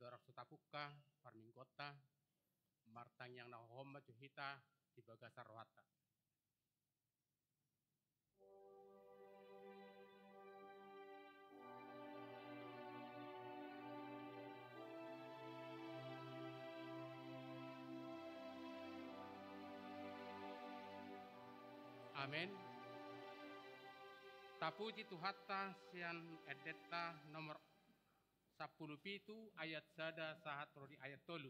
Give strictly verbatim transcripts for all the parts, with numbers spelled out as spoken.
Andorang so tapungka parmingguonta, martangiang na hohom ma jo hita di bagasan rohanta. Amen. Tapuji Tuhanta sian endenta nomor sampulu pitu ayat sada sahat ro di ayat tolu.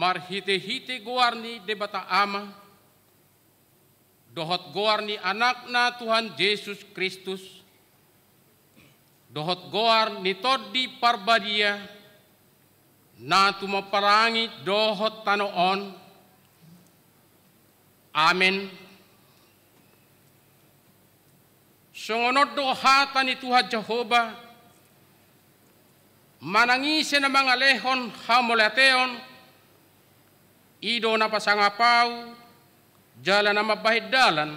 Marhitehite goar ni Debata Ama, dohot goar ni Anakna Tuhan Jesus Kristus, dohot goar ni Tondi Parbadia, na tumaparangi dohot tano on. Amen. Songon on do hata ni Tuhan Jahowa, manang ise na mangalehon hamauliateon, i do na pasangap ahu, jala na mambahen dalan,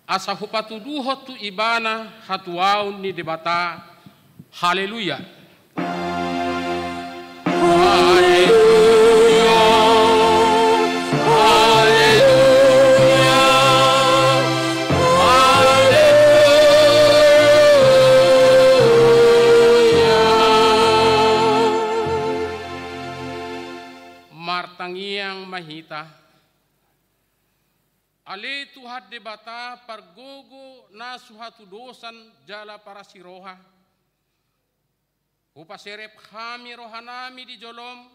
asa hupatuduhon tu ibana hatuaon ni Debata. Haleluya. Haleluya. Haleluya. Haleluya. Martangiang ma hita. Ale Tuhan Debata, pargogo na so hatudosan jala parasiroha, hupaserep hami rohanami di jolom,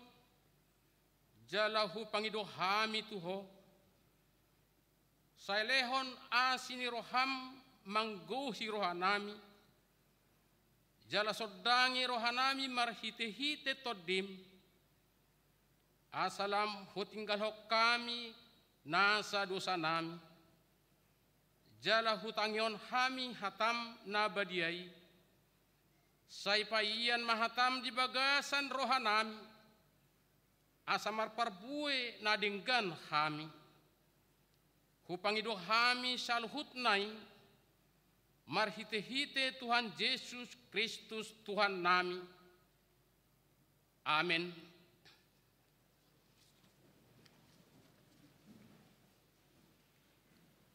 jala hupangido hami tu Ho. Sai lehon asi ni roham manggohi rohanami, jala sondangi rohanami marhitehite Tondim, asa lam hutinggalhon hami nasa dosanami, jala hutangihon hami hatam na badia i. Sai paian ma hatam di bagasan rohanami, asa marparbue na denggan hami. Hupangido hami saluhutna i marhitehite Tuhan Jesus Kristus Tuhannami. Amen.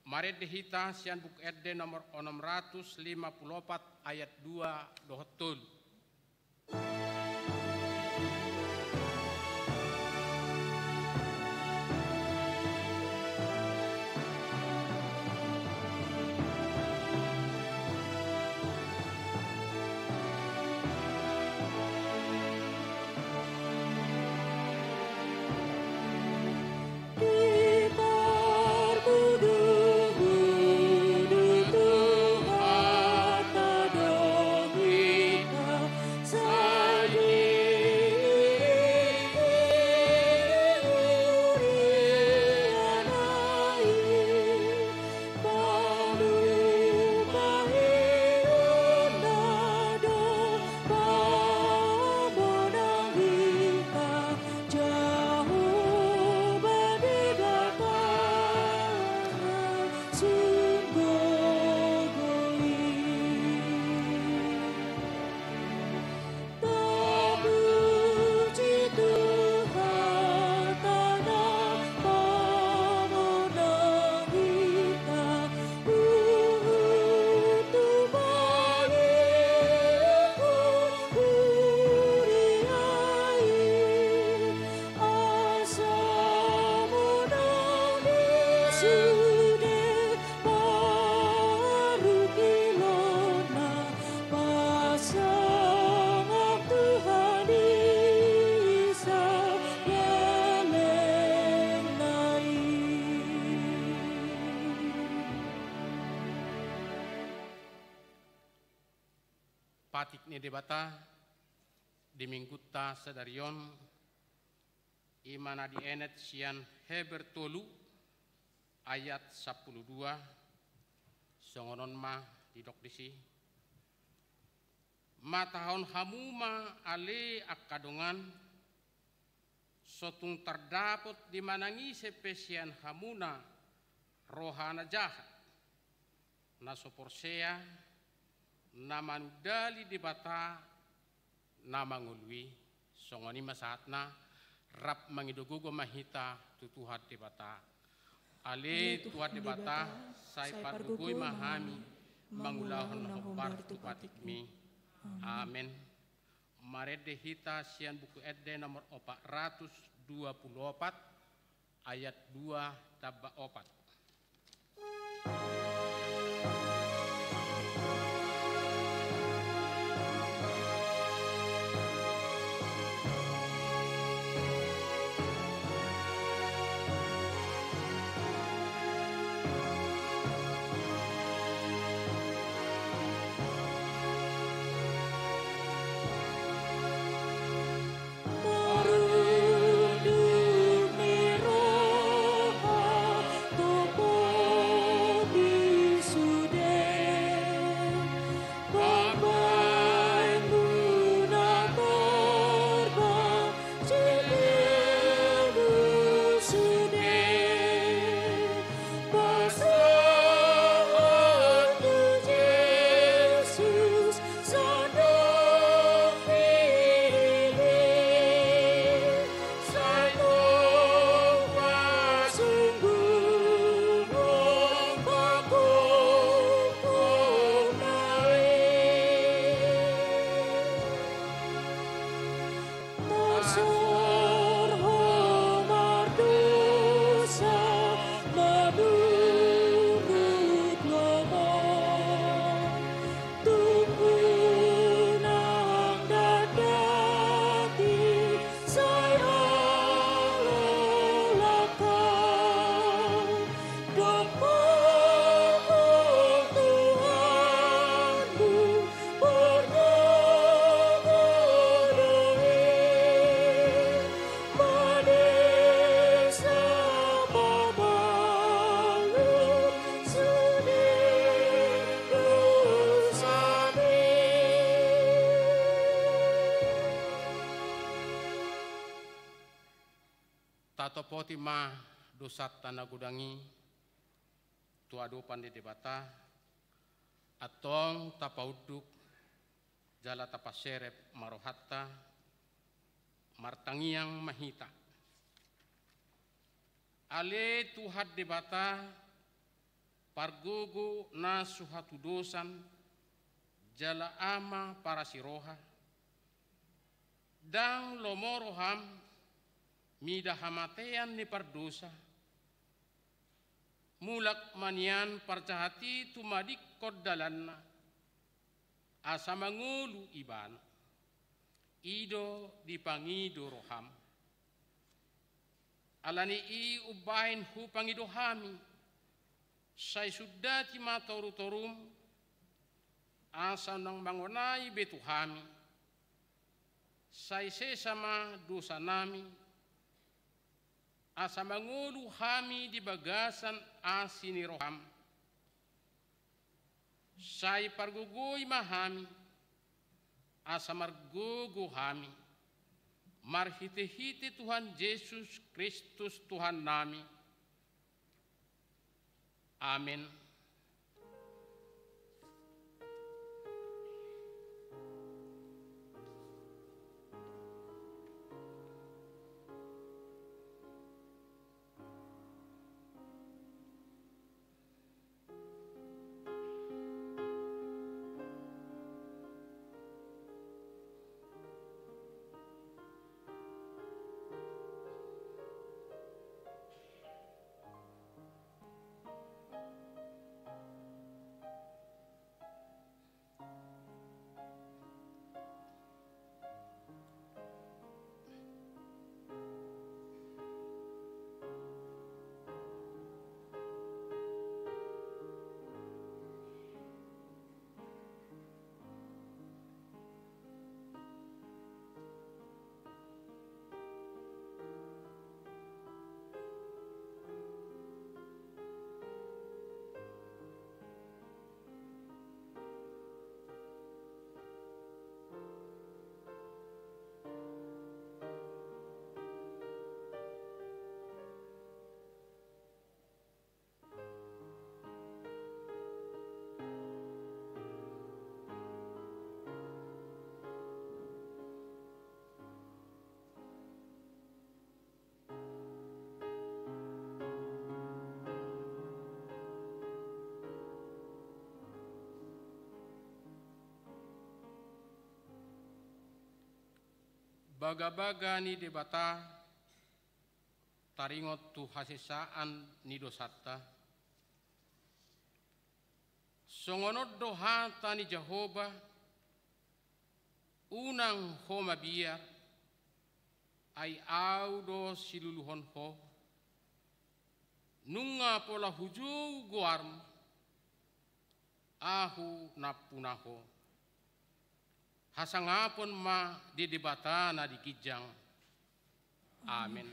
Marende hita sian Buku Ende nomor onom ratus lima pulu opat, ayat dua dohot tolu. Patik ni Debata di Minggunta sadari on, i ma na dienet sian Heber tolu ayat sampulu dua, songon on ma didok disi. Matahon hamu ma ale angka dongan, so tung tardapot di manang ise pe sian hamuna roha na jahat, na so porsea, na manundali Debata na mangolu i. Songon i ma sahatna, rap mangido gogo ma hita tu Tuhan Debata. Ale Tuhan Debata, sai pargogoi ma hami mangulahon na hombar tu patikmi. Amen. Marende hita sian Buku Ende nomor opat ratus dua pulu opat, ayat dua tamba opat. Tatompoti ma dosanta na godang i tu adopan ni Debata, antong tapaunduk jala tapaserep ma rohanta, martangiang ma hita. Ale Tuhan Debata, pargogo na so hatudosan, jala Ama parasi roha, ndang lomo roham mida hamatean ni pardosa, mulak ma nian parjahat i tumadingkon dalanna, asa mangolu ibana. I do dipangido roham. Ala ni i umbahen hupangido hami, sai sundati ma torutorum, asa unang mangonai be tu hami, sai sesa ma dosanami, asa mangolu hami di bagasan asi ni roham. Sai pargogoi ma hami, asa margogo hami, marhitehite Tuhan Jesus Kristus Tuhannami. Amen. Bagabaga ni Debata taringot tu hasesaan ni dosanta. Songon on do hata ni Jahowa: Unang ho mabiar, ai Ahu do siluluhon ho. Nunga pola hujou goarmu, Ahu nampuna ho. Hasangapon ma di Debata na di ginjang. Amen.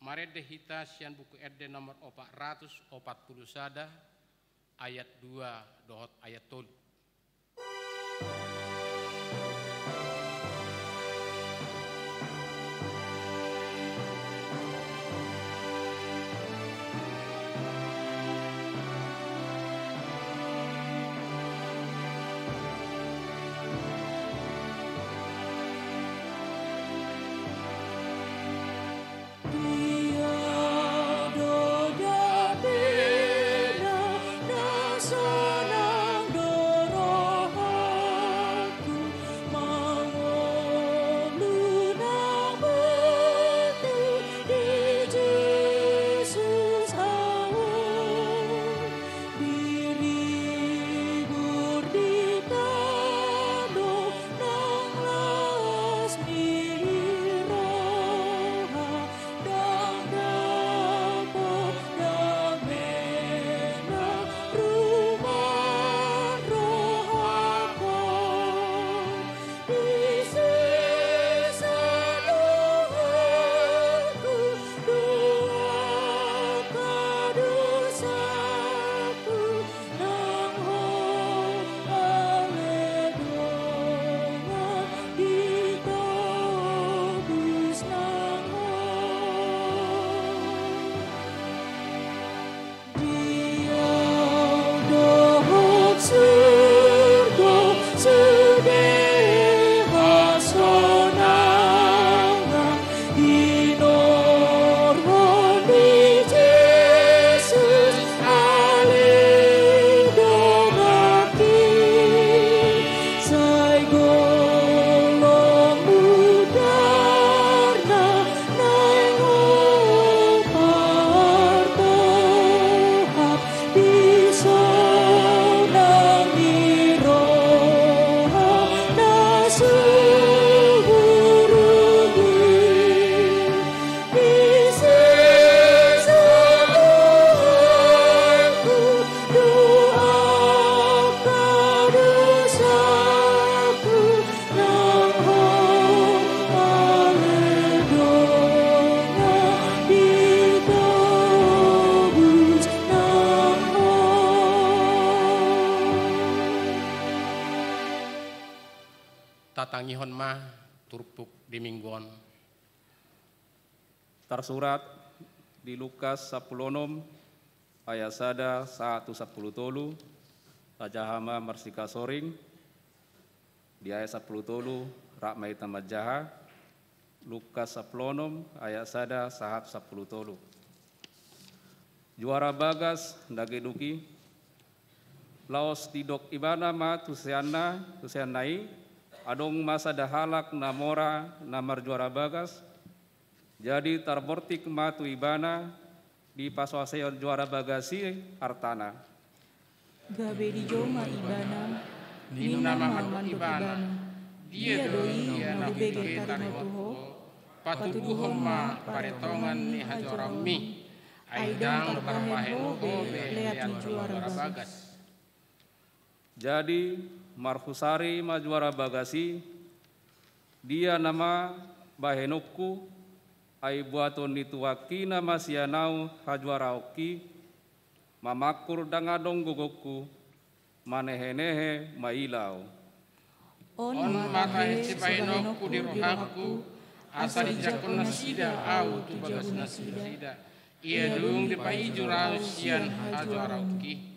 Marende hita sian Buku Ende nomor opat ratus opat pulu sada, ayat dua dohot ayat tolu. Tatangihon ma turpuk di minggu on. Tarsurat di Lukas sampulu onom ayat sada sahat tu sampulu tolu. Tajaha ma marsikasoring di ayat sampulu tolu, rap ma hita manjaha. Lukas sampulu onom ayat sada sahat sampulu tolu. Juara bagas na geduk i. Laos didok ibana ma tu siseanna, tu siseanna i, adong ma sada halak na mora na marjuara bagas. Jadi tarbortik ma tu ibana, dipasoasoihon juara bagas i artana. Gabe dijou ma ibana, ninna ma mandok ibana: Dia do i na hubege taringot tu ho? Patuduhon ma paretongan ni hajuaraonmi, ai ndang tarbahen ho be lea tu juara bagas. Jadi marhusari ma juara bagas i: Dia nama bahenonku, ai buaton ni Tuhanki nama sian ahu hajuaraonki, mamangkur ndang adong gogongku, manehenehe maila ahu. On ma tahe sibahenonku di rohangku, asa dijangkon nasida ahu tu jabu nasida. Ia dung dipaijur ahu sian hajuaraonki.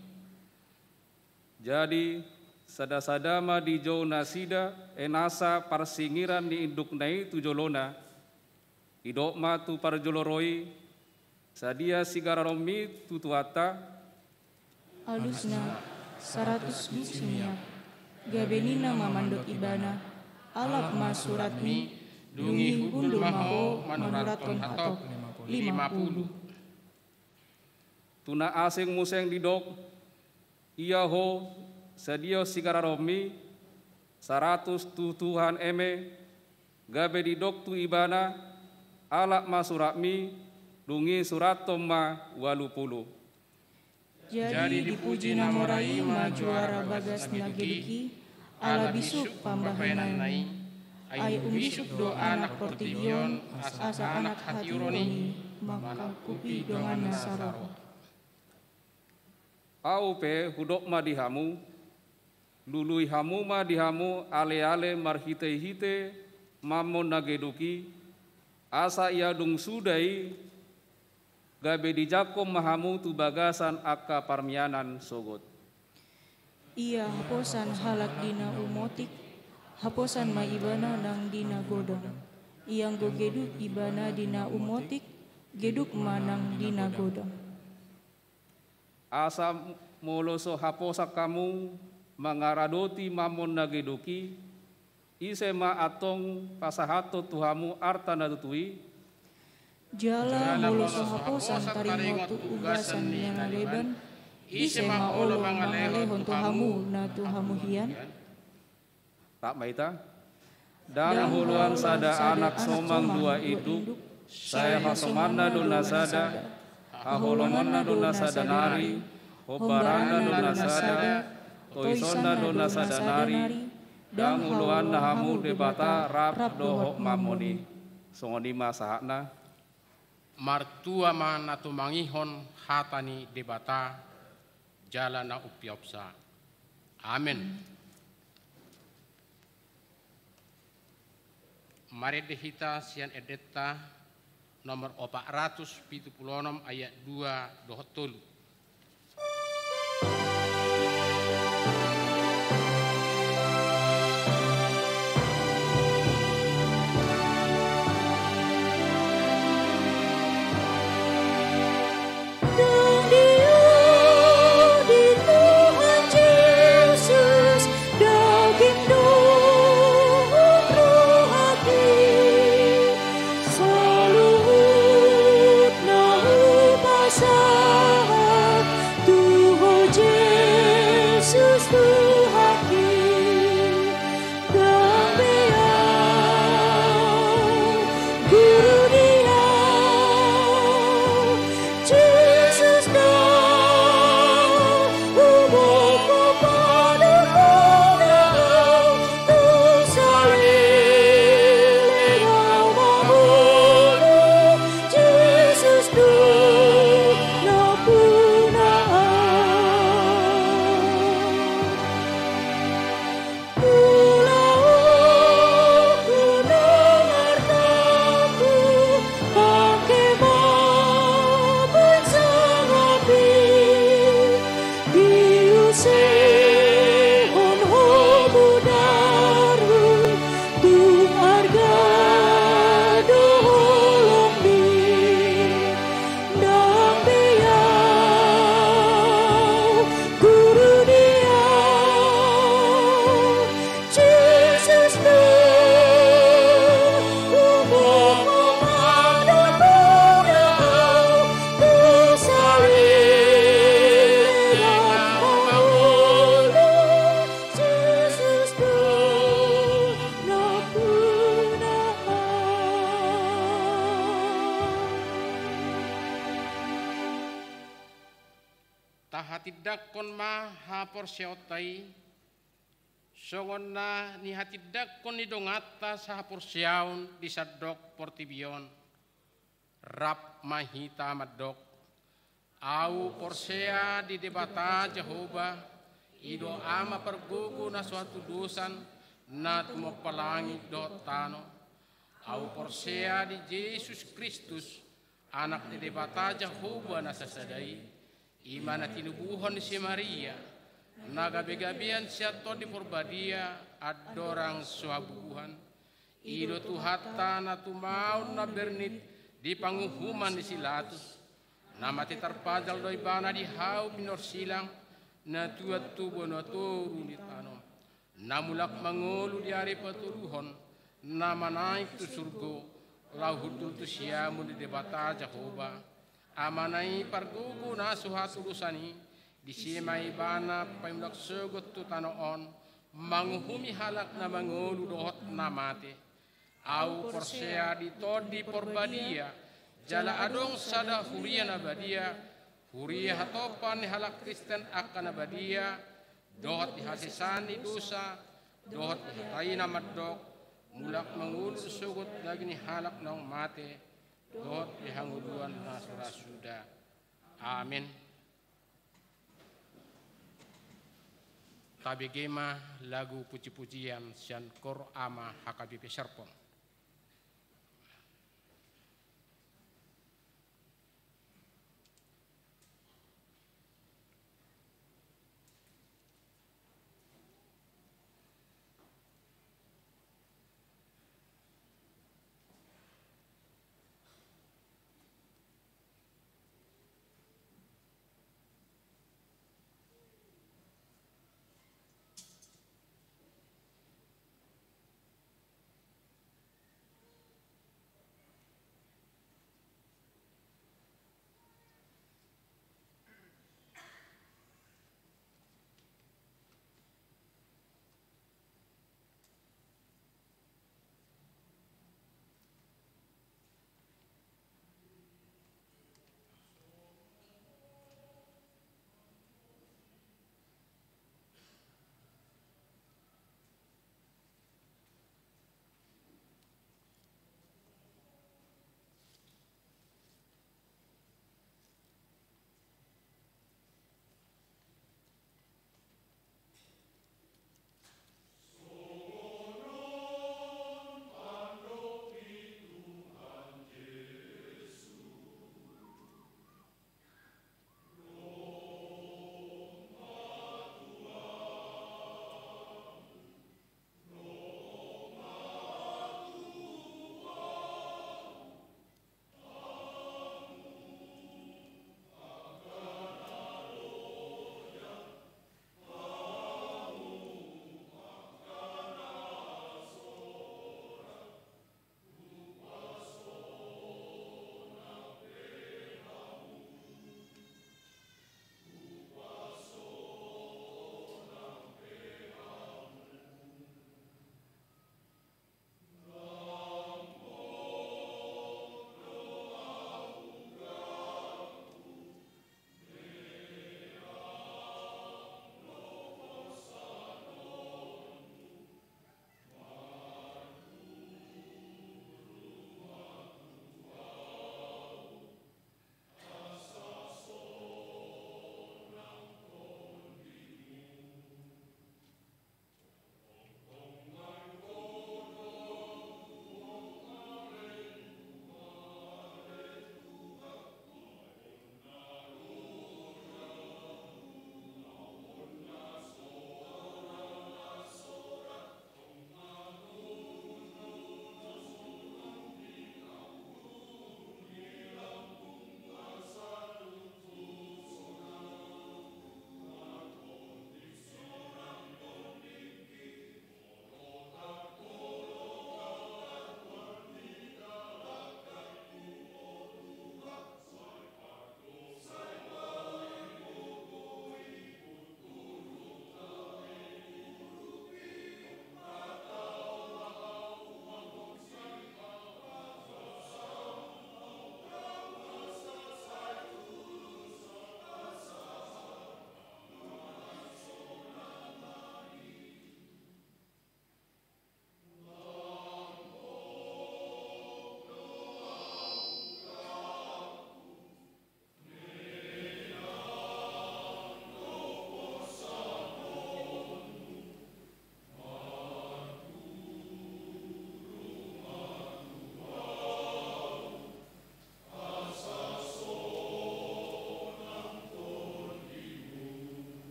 Jadi sadasada ma dijou nasida, e nasa parsingiran ni indukna i tu jolona. Didok ma tu parjolo ro i: Sadia sigararonmi tu tuhanta? Alusna, saratus gusi miak. Gabe ninna ma mandok ibana: Alap ma suratmi, dung i hundul ma ho manurathon hatop lima pulu. Tu na asing muse didok: Ia ho, sadia sigararonmi? Saratus tutu an eme. Gabe didok tu ibana: Alap ma suratmi, dung i surathon ma ualu pulu. Jadi dipuji na mora i ma juara bagas na geduk i, ala bisuk pambahenanna i. Ai umbisuk do anak portibi on asa anak hatiuron i mangkangkupi donganna saroha. Ahu pe hudok ma di hamu, lului hamu ma di hamu aleale marhitehite Mammon na geduk i, asa ia dung suda i gabe dijangkon ma hamu tu bagasan angka parmianan sogot. Ia haposan halak di na umotik, haposan ma ibana nang di na godang. Ianggo geduk ibana di na umotik, geduk ma nang di na godang. Asa molo so haposan hamu mangaradoti Mammon na geduk i, ise ma antong pasahathon tu hamu arta na tutu i? Jala molo so haposan taringot tu ugasan ni na leban, ise ma olo mangalehon tu hamu na tu hamu hian? Rap ma hita. Ndang huoloan sada anak somang dua induk, sai hasomanna do na sada, haholomonna do na sada nari, hombaranna do na sada, toisonna do na sada nari. Ndang huoloanna hamu Debata rap dohot Mammon i. Songon i ma sahatna. Martua ma na tumangihon hata ni Debata, jala na umpeopsa. Amen. Marende hita sian endenta nomor opat ratus pitu pulu onom ayat dua dohot tolu. Tindangkon ma haporseaonta i, songon na nihatindangkon ni donganta sahaporseaon di sandok portibi on, rap ma hita mandok: Ahu porsea di Debata Jahowa, i do Ama pargogo na so hatudosan, na tumompa langit dohot tano. Ahu porsea di Jesus Kristus, Anak ni Debata Jahowa na sasada i, i ma na tinubuhon ni si Maria, na gabegabean sian Tondi Porbadia, andorang so habubuhan. I do Tuhanta na tumaon na bernit di panguhuman ni si Pilatus, na mate tarpajal do ibana di hau pinarsilang, na tuat tu banua toru ni tano, na mulak mangolu di ari patoluhon, na manaek tu surgo, laho hundul tu siamun ni Debata Jahowa, Amana i pargogo na so hatudosan i, disi ma ibana paimulak sogot tu tano on, manguhumi halak na mangolu dohot na mate. Ahu porsea di Tondi Porbadia, jala adong sada huria na badia, huria hatopan ni halak Kristen angka na badia, dohot di hasesaan ni dosa, dohot di hata i na mandok, mulak mangolu sogot daging ni halak naung mate, dohot di hangoluan na so ra suda. Amen. Tabege ma lagu puji-pujian sian Kor Ama H K B P Serpong.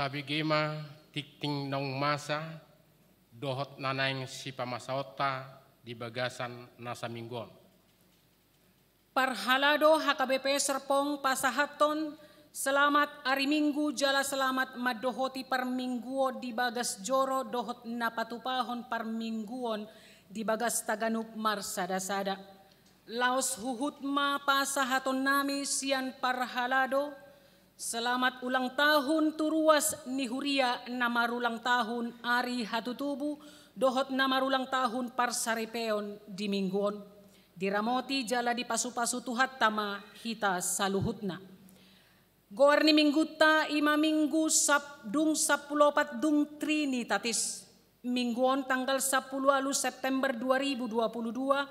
Tabege ma tingting naung masa dohot na naeng sipamasaonta di bagasan na saminggu on. Parhalado H K B P Serpong pasahathon selamat ari Minggu jala selamat mandohoti parmingguon di bagas joro dohot na patupahon parmingguon di bagasta ganup marsadasada. Laos huhut ma pasahatonnami sian parhalado selamat ulang tahun tu ruas ni huria na marulang tahun ari hatutubu dohot na marulang tahun parsaripeon di Minggu on. Diramoti jala dipasupasu Tuhanta ma hita saluhutna. Goar ni Minggunta i ma Minggu sap-, dung sampulu opat dung Trinitatis. Minggu on tanggal sampulu ualu September dua ribu dua pulu dua,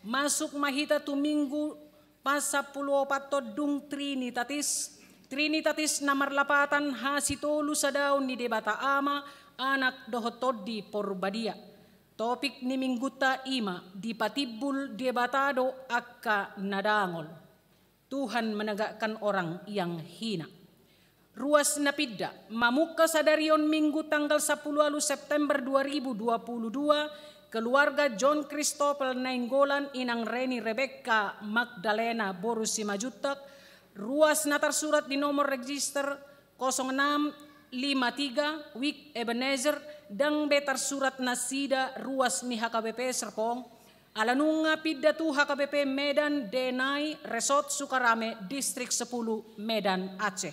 masuk ma hita tu Minggu pasampulu opat on dung Trinitatis. Trinitatis na marlapatan hasitolu sadaon ni Debata Ama, Anak dohot Tondi Porbadia. Topik ni Minggunta i ma dipatimbul Debata do angka na dangol. Tuhan menegakkan orang yang hina. Ruas na pinda, mamungka sadari on Minggu tanggal sampulu ualu September dua ribu dua pulu dua, keluarga John Christopher Nainggolan, Inang Reni Rebecca Magdalena boru Simanjuntak, ruas na tarsurat di nomor register kosong enam lima tiga, Wik Ebenezer, ndang be tarsurat nasida ruas ni H K B P Serpong, ala nunga pinda tu H K B P Medan Denai, Resort Sukarame, Distrik sepuluh, Medan Aceh.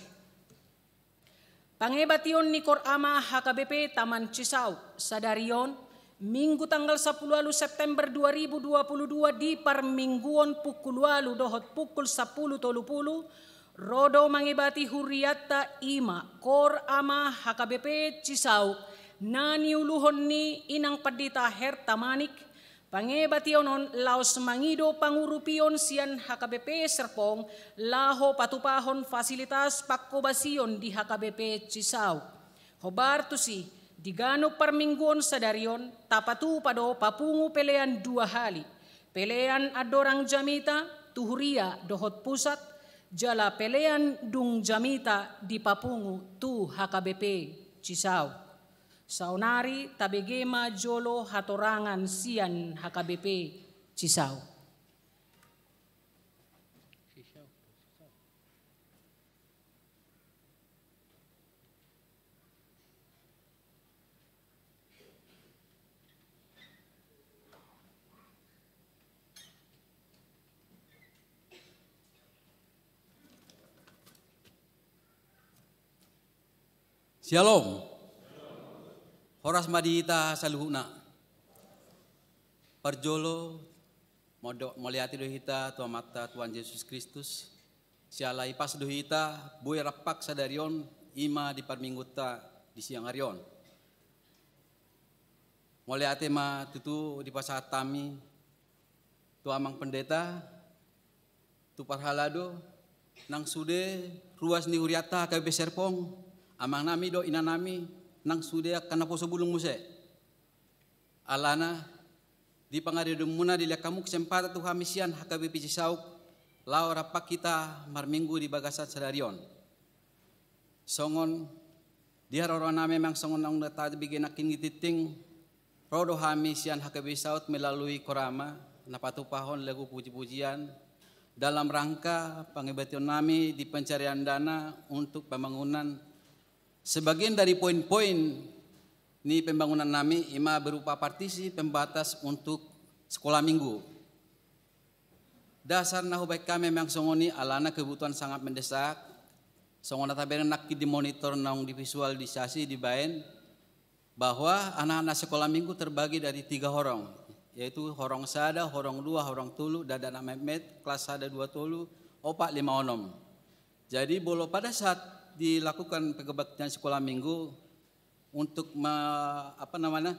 Pangebation ni Kor Ama H K B P Taman Cisauk, sadari on, Minggu tanggal sampulu ualu September dua ribu dua pulu dua di parmingguon pukul ualu dohot pukul sampulu tolu pulu, ro do mangebati hurianta i ma Kor Ama H K B P Cisauk, na niuluhon ni Inang Pandita Herta Manik, pangebation on laos mangido pangurupion sian H K B P Serpong, laho patupahon fasilitas pangkobasion di H K B P Cisauk. Hombar tusi, di ganup parmingguon sadari on, tapatupa do papungu pelean dua hali. Pelean Andorang Jamita, tu huria dohot pusat, jala pelean Dung Jamita dipapungu tu H K B P Cisauk. Saonari tabege ma jolo hatorangan sian H K B P Cisauk. Syalom. Horas ma di hita saluhutna. Parjolo, mauliate do hita tu Amanta Tuhan Jesus Kristus. Siala ipas do hita boi rampak sadari on, i ma di parminggunta di siang ari on. Mauliate ma tutu dipasahat hami tu Amang Pendeta, tu parhalado, nang sude ruas ni hurianta H K B P Serpong, amangnami dohot inangnami, nang sude angka naposo bulung muse. Alana, di pangaridonmuna dilehon hamu kesempatan tu hami sian H K B P Cisauk, laho rampak hita marminggu di bagasan sadari on. Songon di haroroannami, memang songon naung tabege nangkin i tingting, ro do hami sian H K B P Cisauk melalui Kor Ama, na patupahon lagu puji-pujian, dalam rangka pangebationnami di pencarian dana untuk pembangunan. Sebagian dari poin-poin ni pembangunannami i ma berupa partisi pembatas untuk sekolah minggu. Dasar na hubahen hami memang songon i, alana kebutuhan sangat mendesak. Songon na tabereng nangkin di monitor naung divisualisasi dibahen, bahwa anak-anak sekolah minggu terbagi dari tiga horong, yaitu horong sada, horong dua, horong tolu, dan anak metmet kelas sada, dua, tolu, opat, lima, onom. Jadi, molo pada saat dilakukan kebaktian sekolah minggu, untuk me-, apa namanya,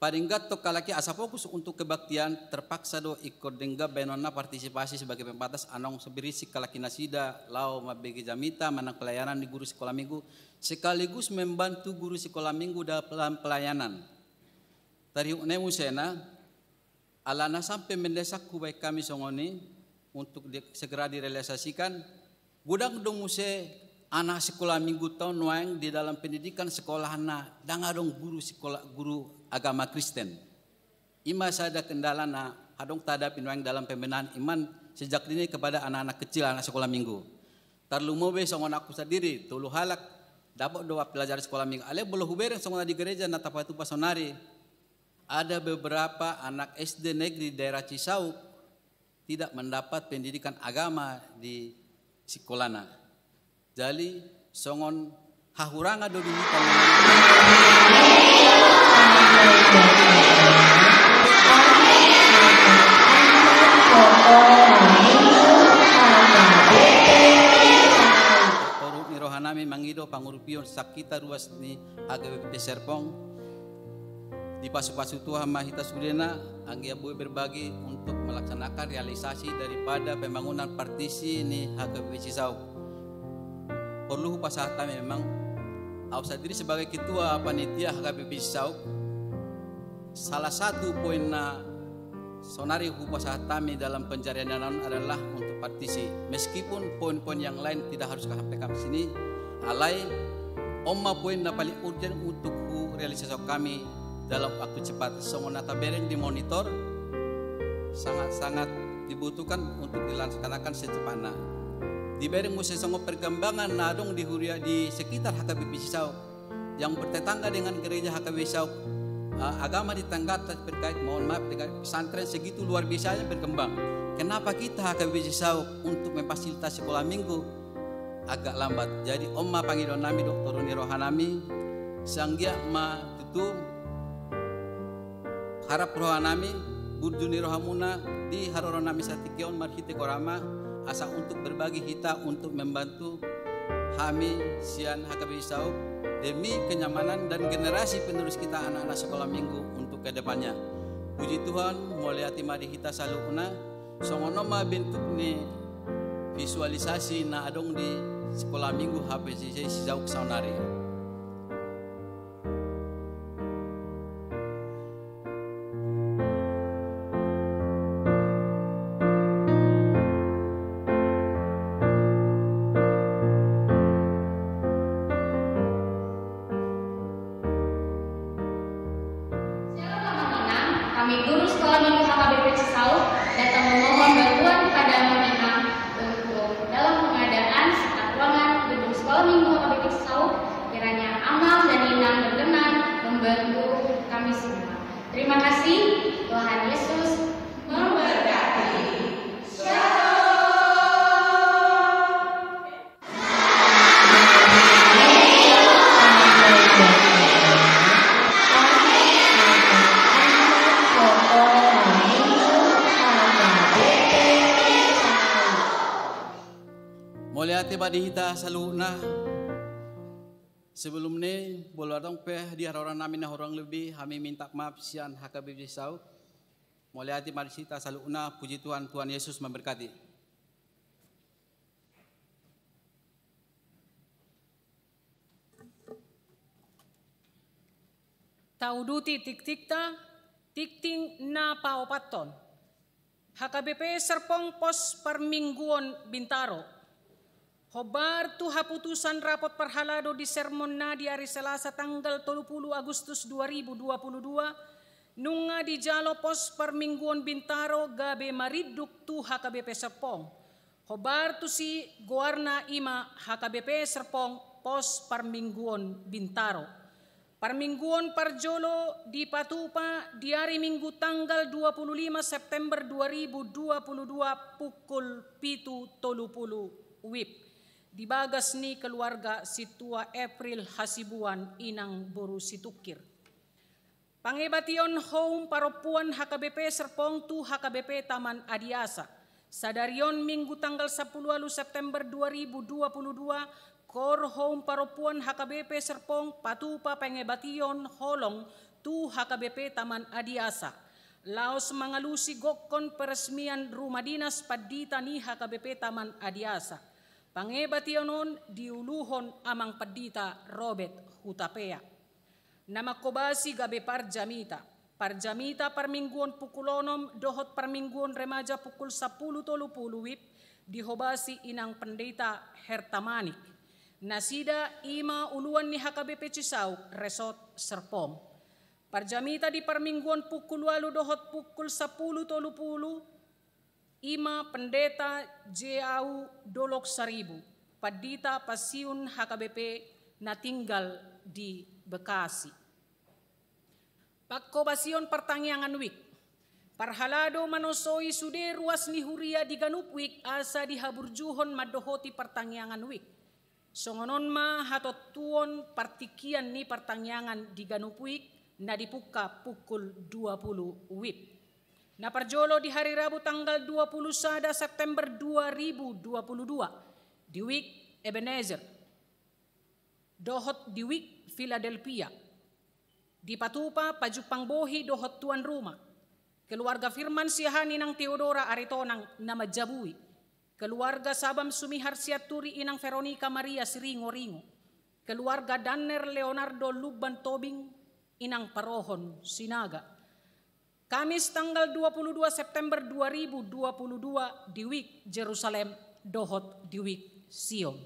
paling nggak tu halak i asa fokus untuk kebaktian, terpaksa do ingkon denggan bahenonna partisipasi sebagai pembatas, anong so berisi halak i nasida laho mambege jamita manang pelayanan di guru sekolah minggu, sekaligus membantu guru sekolah minggu dalam pelayanan. Tarihutna i musena, alana sampe mendesak hubahen hami songon i untuk di-, segera direalisasikan, godang do muse anak sikola mingguta on nuaeng di dalam pendidikan sekolahna ndang adong guru sikola, guru agama Kristen. I ma sada kendala na adong tahadapi nuaeng dalam pembinaan iman sejak dini kepada anak-anak kecil, anak sekolah minggu. Tarlumobi songon au sandiri, tolu halak, dapot do pelajaran sekolah minggu. Alai molo hubereng songon na di gereja na tapatupa saonari, ada beberapa anak S D negeri daerah Cisauk tidak mendapat pendidikan agama di sikolana. Jadi, songon hahurangan do di hita. Toru ni rohanami mangido pangurupion sangkita ruas ni H K B P Serpong, dipasupasu Tuhan ma hita sudena, anggiat boi berbagi untuk melaksanakan realisasi daripada pembangunan partisi ni H K B P Cisauk. Porlu hupasahat hami memang, au sandiri sebagai ketua panitia H K B P Cisauk, salah satu poin na saonari hupasahat hami dalam pencarian dana on adalah untuk partisi. Meskipun poin-poin yang lain tidak harus kami sampaikan di sini, alai on ma poin na paling urgen untuk hurealisasi hami dalam waktu cepat. Songon na tabereng di monitor, sangat-sangat dibutuhkan untuk dilaksanakan secepatnya. Dibereng muse songon perkembangan na adong di huria di sekitar H K B P Cisauk yang bertetangga dengan gereja H K B P Cisauk, eh, agama di tetangga terkait, mohon maaf, dengan pesantren segitu luar biasanya berkembang. Kenapa kita H K B P Cisauk untuk memfasilitasi sekolah minggu agak lambat? Jadi on ma pangidoannami dohot toru ni rohanami, sai anggiat ma tutu harap rohanami, burju ni rohamuna di harorannami satingki on marhite Korama, asa untuk berbagi hita untuk membantu hami sian H K B P Cisauk demi kenyamanan dan generasi penerus kita anak-anak sekolah minggu untuk ke depannya. Puji Tuhan, mauliate ma di hita saluhutna, songon on ma bentuk ni visualisasi na adong di sekolah minggu H K B P Cisauk saonari. Shalom Amang Inang, kami guru sekolah minggu H K B P Cisauk datang memohon bantuan kepada Amang Inang untuk dalam pengadaan sekat ruangan gedung sekolah minggu H K B P Cisauk. Kiranya Amang dan Inang berkenan membantu kami semua. Terima kasih, Tuhan Yesus memberkati. Shalom. Mauliate ma di hita saluhutna. Sebelum ni, molo adong pe di harorannami na hurang lebih, hami minta maaf sian H K B P Cisauk. Mauliate ma di hita saluhutna, puji Tuhan, Tuhan Yesus memberkati. Tauduti tingtingta, tingting na paopathon. H K B P Serpong Pos Parmingguon Bintaro. Hombar tu haputusan rapot parhalado di sermonna di ari Selasa tanggal tolu pulu Agustus dua ribu dua pulu dua, nunga dijalo Pos Parmingguon Bintaro gabe marinduk tu H K B P Serpong. Hombar tusi goarna i ma H K B P Serpong Pos Parmingguon Bintaro. Parmingguon parjolo dipatupa di ari Minggu tanggal dua pulu lima September dua ribu dua pulu dua pukul pitu tolu pulu wib. Di bagas ni keluarga Sintua April Hasibuan Inang Boru Situngkir. Pangebation houm parompuan H K B P Serpong tu H K B P Taman Adiasa. Sadari on Minggu tanggal sampulu ualu September dua ribu dua pulu dua, koor houm parompuan H K B P Serpong patupa pangebation holong tu H K B P Taman Adiasa. Laos mangalusi gokkon peresmian rumah dinas pandita ni H K B P Taman Adiasa. Pangebation on diuluhon Amang Pandita Robert Hutapea. Na manghobasi gabe parjamita. Parjamita parmingguon pukul onom dohot parmingguon remaja pukul sampulu tolu pulu wib dihobasi Inang Pendeta Herta Manik. Nasida i ma uluan ni H K B P Cisauk, Resort Serpong. Parjamita di parmingguon pukul ualu dohot pukul sampulu tolu pulu, i ma Pendeta J A U Dolok Saribu, pandita pensiun H K B P na tinggal di Bekasi. Panghobasion partangiangan wijk. Parhalado manosoi sude ruas ni huria di ganup wijk asa dihaburjuhon mandohoti partangiangan wijk. Songon on ma hatontuon partingkian ni partangiangan di ganup wijk na dipungka pukul dua pulu wib. Na parjolo di hari Rabu tanggal dua pulu sada September dua ribu dua pulu dua di wijk Ebenezer dohot di wijk Philadelphia. Dipatupa pajumpang bohi dohot tuan rumah. Keluarga Firman Siahaan inang Theodora Aritonang na manjabui. Keluarga Sabam Sumihar Sianturi inang Veronica Maria Siringoringo. Keluarga Danner Leonardo Lumban Tobing inang Parohon Sinaga. Kamis tanggal dua puluh dua September dua ribu dua puluh dua di wijk Jerusalem dohot di wijk Sion.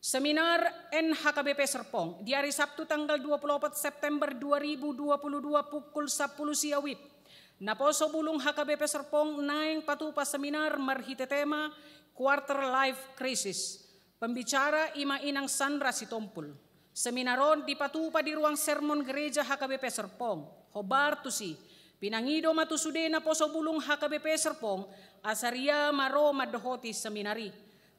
Seminar N H K B P Serpong di hari Sabtu tanggal dua puluh opat September dua ribu dua puluh dua pukul sampulu sia wib. Naposo bulung H K B P Serpong naeng patupa seminar marhite tema Quarter Life Crisis. Pembicara i ma inang Sandra Sitompul. Seminar on dipatupa di ruang sermon gereja H K B P Serpong. Hombar tusi, pinangido ma tu sude naposo bulung H K B P Serpong asa ria ma ro mandohoti seminar i.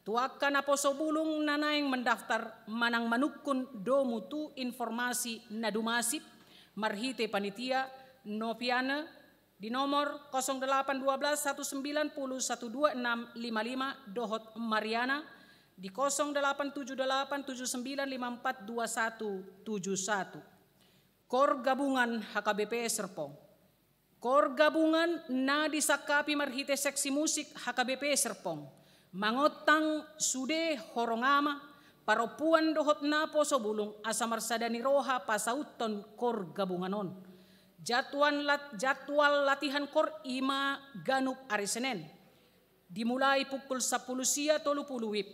Tu angka naposo bulung na naeng mendaftar manang manungkun domu tu informasi na dumasip marhite panitia Noviana di nomor kosong delapan dua belas satu sembilan puluh satu dua enam lima lima dohot Mariana di kosong delapan tujuh delapan tujuh sembilan lima empat dua satu tujuh satu. Kor Gabungan H K B P Serpong. Kor Gabungan na disangkapi marhite seksi musik H K B P Serpong mangontang sude horong ama, parompuan dohot naposo bulung asa marsada ni roha pasauthon Kor Gabungan on. Jadwal lat-, jadwal latihan kor i ma ganup ari Senen. Dimulai pukul sampulu sia tolu pulu wib.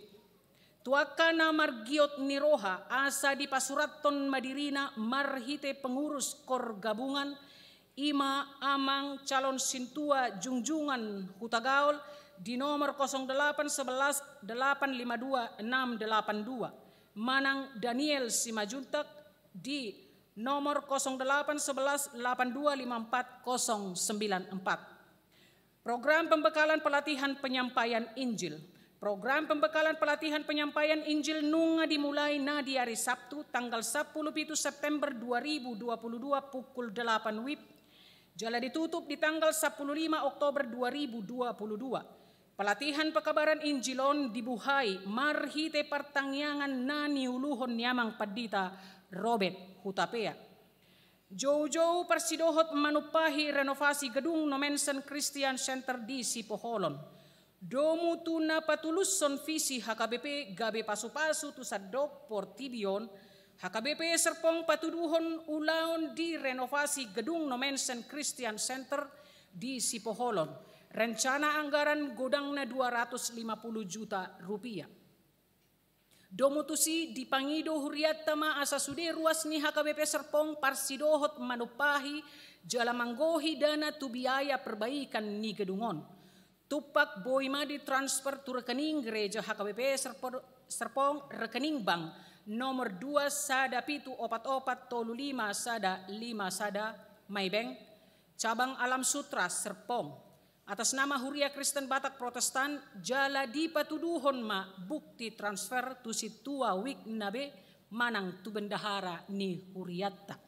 Tu angka na margiot ni roha asa dipasurathon ma dirina marhite pengurus Kor Gabungan, i ma Amang Calon Sintua Jungjungan Hutagaol di nomor kosong delapan sebelas delapan lima dua enam delapan dua, manang Daniel Simanjuntak di nomor kosong delapan sebelas delapan dua lima empat kosong sembilan empat. Program pembekalan pelatihan penyampaian Injil. Program pembekalan pelatihan penyampaian Injil nunga dimulai na di ari Sabtu tanggal sampulu pitu September dua ribu dua puluh dua pukul delapan wib, jala ditutup di tanggal sampulu lima Oktober dua ribu dua puluh dua. Pelatihan pekabaran Injil on dibuhai marhite partangiangan na niuluhon ni Amang Pandita Robert Hutapea. Joujou parsidohot manumpahi renovasi gedung Nommensen Christian Center di Sipoholon. Domu tu na patulushon visi H K B P gabe pasupasu tu sandok portibi on, H K B P Serpong patuduhon ulaon di renovasi gedung Nommensen Christian Center di Sipoholon. Rencana anggaran godangna dua ratus lima puluh juta rupiah. Domu tusi dipangido hurianta ma asa sude ruas ni H K B P Serpong parsidohot manumpahi jala manggohi dana tu biaya perbaikan ni gedung on. Tumpak boi ma ditransfer tu rekening gereja H K B P Serpo-, Serpong, rekening bank nomor dua sada pitu opat opat tolu lima sada lima sada, Maybank, cabang Alam Sutra Serpong, atas nama Huria Kristen Batak Protestan, jala dipatuduhon ma bukti transfer tu sintua wijk na be manang tu bendahara ni hurianta.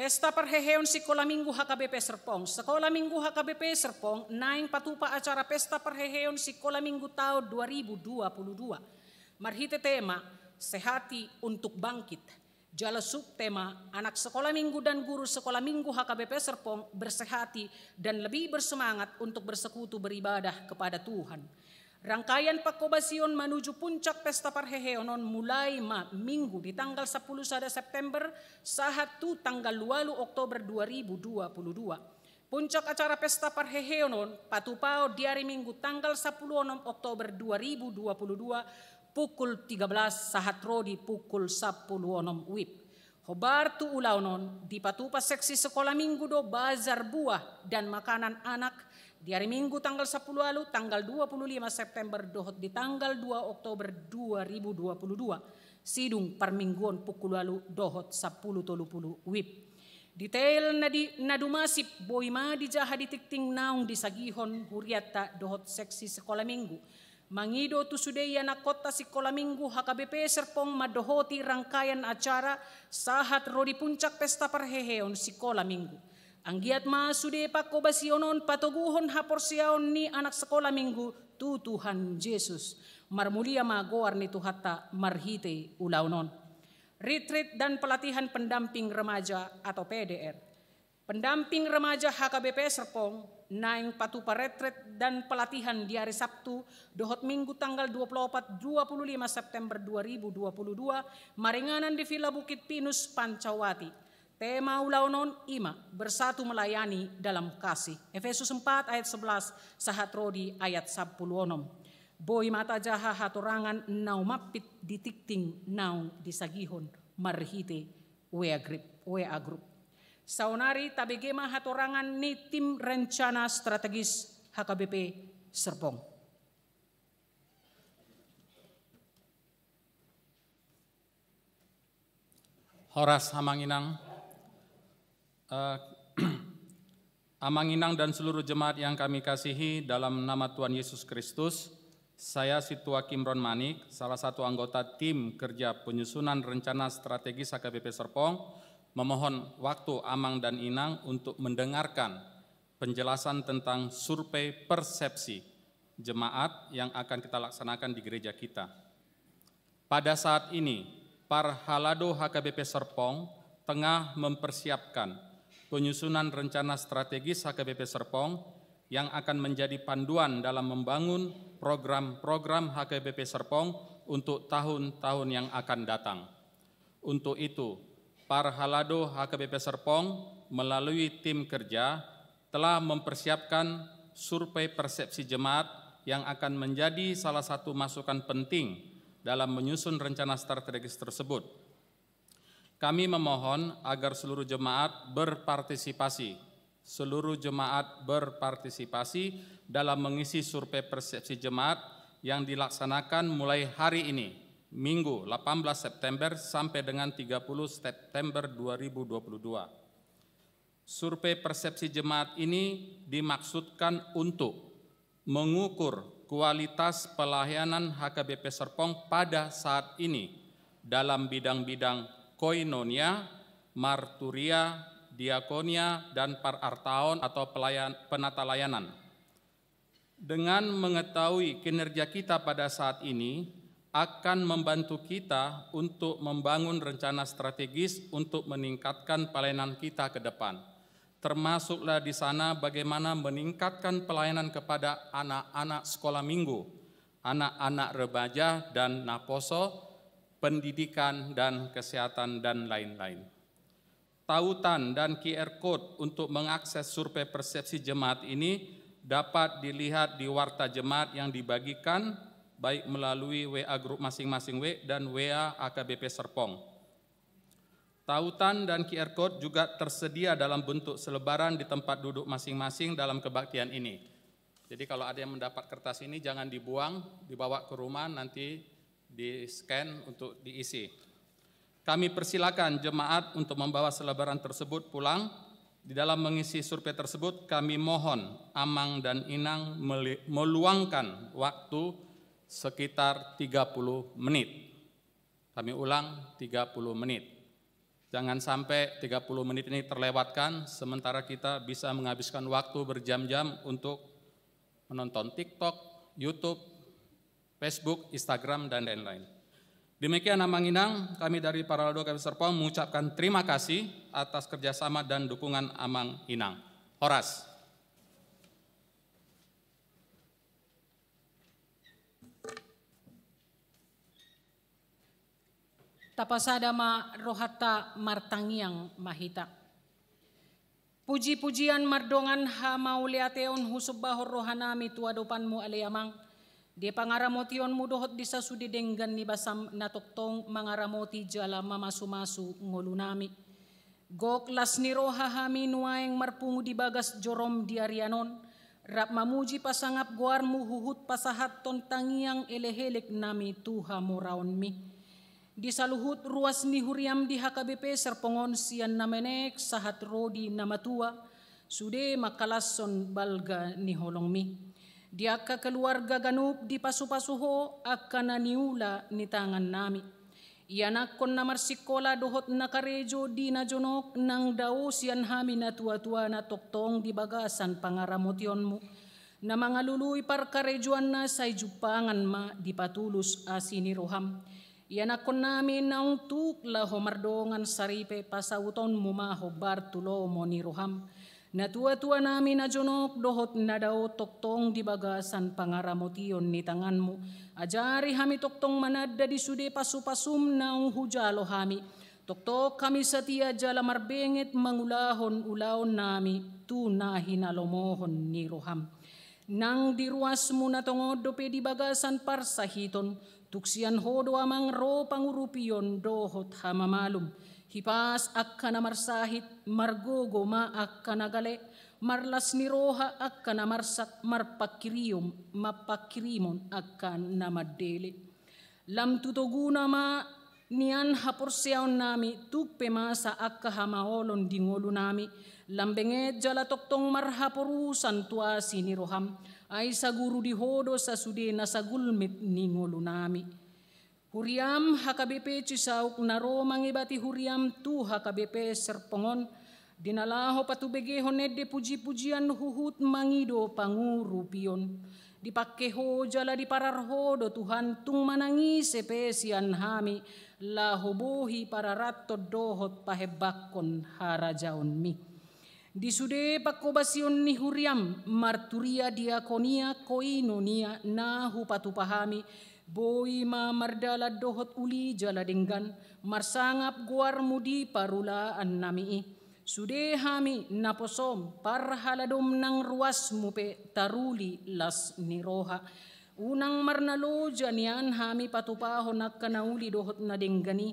Pesta parheheon Sikola Minggu H K B P Serpong. Sikola Minggu H K B P Serpong naeng patupa acara pesta parheheon Sikola Minggu taon dua ribu dua puluh dua marhite tema Sehati untuk Bangkit. Jala subtema, anak sekolah minggu dan guru sekolah minggu H K B P Serpong bersehati dan lebih bersemangat untuk bersekutu beribadah kepada Tuhan. Rangkaian panghobasion manuju puncak pesta parheheon on mulai ma Minggu di tanggal sampulu sada September sahat tu tanggal ualu Oktober dua ribu dua puluh dua. Puncak acara pesta parheheon on patupaon di ari Minggu tanggal sampulu onom Oktober dua ribu dua puluh dua pukul tiga belas sahat ro di pukul sampulu onom wib. Hombar tu ulaon on, dipatupa seksi sekolah minggu do bazar buah dan makanan anak di hari Minggu tanggal sampulu ualu, tanggal dua puluh lima September dohot di tanggal dua Oktober dua ribu dua puluh dua. Sidung parmingguon pukul ualu dohot sampulu tolu pulu wib. Detail na di, na dumasip boi ma dijaha di tingting naung disagihon hurianta dohot seksi sekolah minggu. Mangido tu sude ianakkonta sikola minggu H K B P Serpong mandohoti rangkaian acara sahat ro di puncak pesta parheheon sikola minggu. Anggiat ma sude pangkobasion on patoguhon haporseaon ni anak sikola minggu tu Tuhan Jesus. Marmulia ma goar ni Tuhanta marhite ulaon on. Retreat dan pelatihan pendamping remaja atau P D R. Pendamping remaja H K B P Serpong naeng patupa retreat dan pelatihan di hari Sabtu dohot Minggu tanggal dua puluh opat, dua puluh lima September dua ribu dua puluh dua, maringanan di Villa Bukit Pinus, Pancawati. Tema ulaon on i ma, Bersatu Melayani Dalam Kasih. Efesus empat ayat sebelas sahat ro di ayat sampulu onom. Boi ma tajaha hatorangan na umampit di tingting naung disagihon marhite W A Group, W A Group. Saonari tabege ma hatorangan ni tim rencana strategis H K B P Serpong. Horas, Amang Inang. Eh, Amang Inang dan seluruh jemaat yang kami kasihi, dalam nama Tuhan Yesus Kristus, saya Sintua Kimron Manik, salah satu anggota tim kerja penyusunan rencana strategis H K B P Serpong, memohon waktu Amang dan Inang untuk mendengarkan penjelasan tentang survei persepsi jemaat yang akan kita laksanakan di gereja kita. Pada saat ini, Parhalado H K B P Serpong tengah mempersiapkan penyusunan rencana strategis H K B P Serpong yang akan menjadi panduan dalam membangun program-program H K B P Serpong untuk tahun-tahun yang akan datang. Untuk itu, Parhalado H K B P Serpong melalui tim kerja telah mempersiapkan survei persepsi jemaat yang akan menjadi salah satu masukan penting dalam menyusun rencana strategis tersebut. Kami memohon agar seluruh jemaat berpartisipasi, seluruh jemaat berpartisipasi dalam mengisi survei persepsi jemaat yang dilaksanakan mulai hari ini, Minggu, delapan belas September, sampai dengan tiga puluh September dua ribu dua puluh dua. Survei persepsi jemaat ini dimaksudkan untuk mengukur kualitas pelayanan H K B P Serpong pada saat ini dalam bidang-bidang koinonia, marturia, diakonia, dan parartaon atau pelayan-, penata layanan. Dengan mengetahui kinerja kita pada saat ini akan membantu kita untuk membangun rencana strategis untuk meningkatkan pelayanan kita ke depan. Termasuklah di sana bagaimana meningkatkan pelayanan kepada anak-anak sekolah minggu, anak-anak remaja dan naposo, pendidikan dan kesehatan, dan lain-lain. Tautan dan Q R code untuk mengakses survei persepsi jemaat ini dapat dilihat di warta jemaat yang dibagikan, baik melalui W A grup masing-masing W dan W A A K B P Serpong. Tautan dan Q R code juga tersedia dalam bentuk selebaran di tempat duduk masing-masing dalam kebaktian ini. Jadi, kalau ada yang mendapat kertas ini, jangan dibuang, dibawa ke rumah, nanti di-scan untuk diisi. Kami persilakan jemaat untuk membawa selebaran tersebut pulang. Di dalam mengisi survei tersebut, kami mohon Amang dan Inang meli-, meluangkan waktu sekitar tiga puluh menit. Kami ulang, tiga puluh menit. Jangan sampai tiga puluh menit ini terlewatkan, sementara kita bisa menghabiskan waktu berjam-jam untuk menonton TikTok, YouTube, Facebook, Instagram, dan lain-lain. Demikian, Amang Inang, kami dari Parhalado H K B P Serpong mengucapkan terima kasih atas kerjasama dan dukungan Amang Inang. Horas. Tapasada ma rohanta, martangiang ma hita. Puji-pujian mardongan hamauliateon husombahon rohanami tu adopanmu ale Amang. Di pangaramotionmu dohot di sasude denggan ni basam na tongtong mangaramoti jala mamasumasu ngolunami. Gok las ni roha hami nuaeng marpungu di bagas jorom di arian on, rap mamuji pasangap goarmu huhut pasahathon tangiang elekelek nami tu hamoraonmi. Di saluhut ruas ni huriam di H K B P Serpong on sian na menek sahat ro di na matua, sude mangkalashon balga ni holongmi. Di angka keluarga ganup dipasupasu ho angka na niula ni tangannami. Ianakhon na marsingkola dohot na karejo di na jonok nang dao sian hami na tuatuana tongtong di bagasan pangaramotionmu. Na mangalului parkarejoanna sai jumpangan ma dipatulus asi ni roham. Ianakhonnami naung tuk laho mardongan saripe pasautonmu ma hombar tu lomo ni roham. Na tuatuanami na jonok dohot na dao tongtong di bagasan pangaramotion ni tanganmu. Ajari hami tongtong mananda di sude pasupasum naung hujalo hami. Tongtong hami satia jala marbenget mangulahon ulaonnami tu na hinalomohon ni roham. Nang di ruasmu na tongon dope di bagasan parsahiton, tung sian ho do amang ro pangurupion dohot hamamalum. Hipas angka na marsahit, margogo ma angka na gale, marlas ni roha angka na marsak, marpangkirium, marpangkirimon angka na mandele. Lam tu toguna ma nian haporseaonnami, tuk pe masa angka hamaolon di ngolunami, lam benget jala tongtong marhaporusan tu asi ni roham, ai saguru di ho do sasude na sagulmit ni ngolunami. Huriam H K B P Cisauk na ro mangebati huriam tu H K B P Serpong on, di na laho patubegehon ende pujipujian huhut mangido pangurupion. Dipangke ho jala diparar ho do Tuhan, tung manang ise pe sian hami laho bohi pararathon dohot pahembangkon harajaonmi. Di sude pangkobasion ni huriam, marturia, diakonia, koinonia na hupatupa hami, boi ma mardalan dohot uli jala denggan, marsangap goarmu di parulaannami i. Sude hami naposom, parhaladom nang ruasmu pe taruli las ni roha. Unang marnaloja nian hami patupahon angka na uli dohot na denggan i.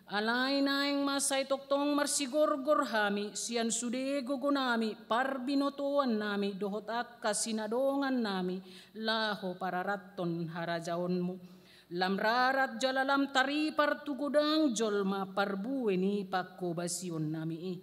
Alai naeng ma sai tongtong marsigorgor hami sian sude gogonami, parbinotoannami dohot angka sinadongannami laho pararathon harajaonmu. Lam rarat jala lam taripar tu godang jolma parbue ni pangkobasionnami i.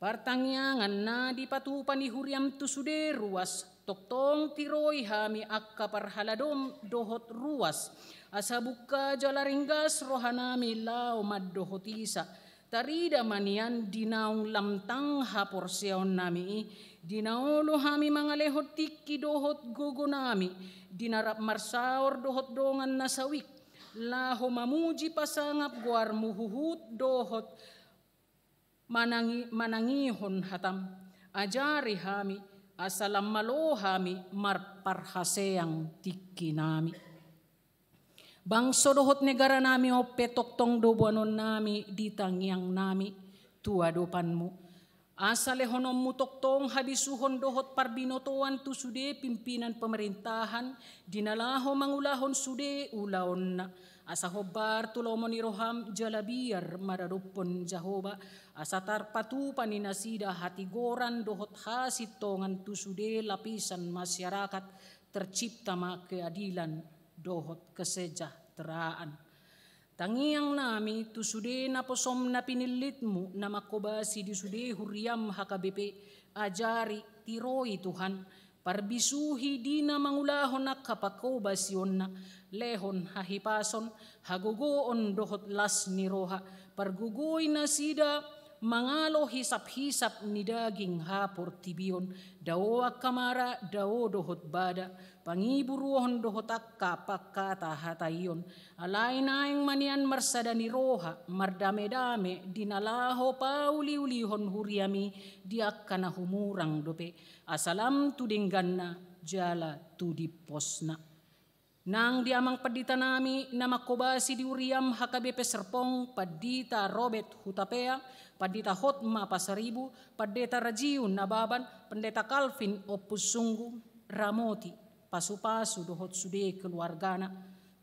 Partangiangan na dipatupa ni huriam tu sude ruas, tongtong tiroi hami angka parhaladom dohot ruas, asa bungka jala ringgas rohanami laho mandohotisa. Tarida ma nian di naung lam tang haporseaonnami i, di na olo hami mangalehon tingki dohot gogonami, di na rap marsaor dohot dongan na sawik, laho mamuji pasangap goarmu huhut dohot manangi-, manangihon hatam. Ajari hami, asa lam malo hami marparhaseang tingkinami. Bangso dohot negaranami on pe tongtong do boanonnami di tangiangnami tu adopanmu. Asa lehononmu tongtong habisuhon dohot parbinotoan tu sude pimpinan pemerintahan di na laho mangulahon sude ulaonna. Asa hombar tu lomo ni roham jala biar maradophon Jahowa, asa tarpatupa ni nasida hatigoran dohot hasintongan tu sude lapisan masyarakat, tercipta ma keadilan dohot kesejahteraan. Tangiangnami tu sude naposom na pinillitmu na mangkobasi di sude huriam H K B P, ajari, tiroi Tuhan, parbisuhi di na mangulahon angka pangkobasionna, lehon hahipason, hagogoon dohot las ni roha, pargogoi nasida mangalo hisaphisap ni daging haportibion, dao angka mara, dao dohot bada, pangiburuon dohot angka pangkatahataion. Alai naeng ma nian marsada ni roha, mardamedame di na laho pauliulihon huriami di angka na humurang dope, asa lam tu dengganna jala tu dimposna. Nang di amang panditanami na mangkobasi di huriam H K B P Serpong, Pandita Robert Hutapea, Pandita Hotma Pasaribu, Pandita Rajiu Nababan, Pandita Calvin Ompu Sunggu, ramoti, pasupasu dohot sude keluargana,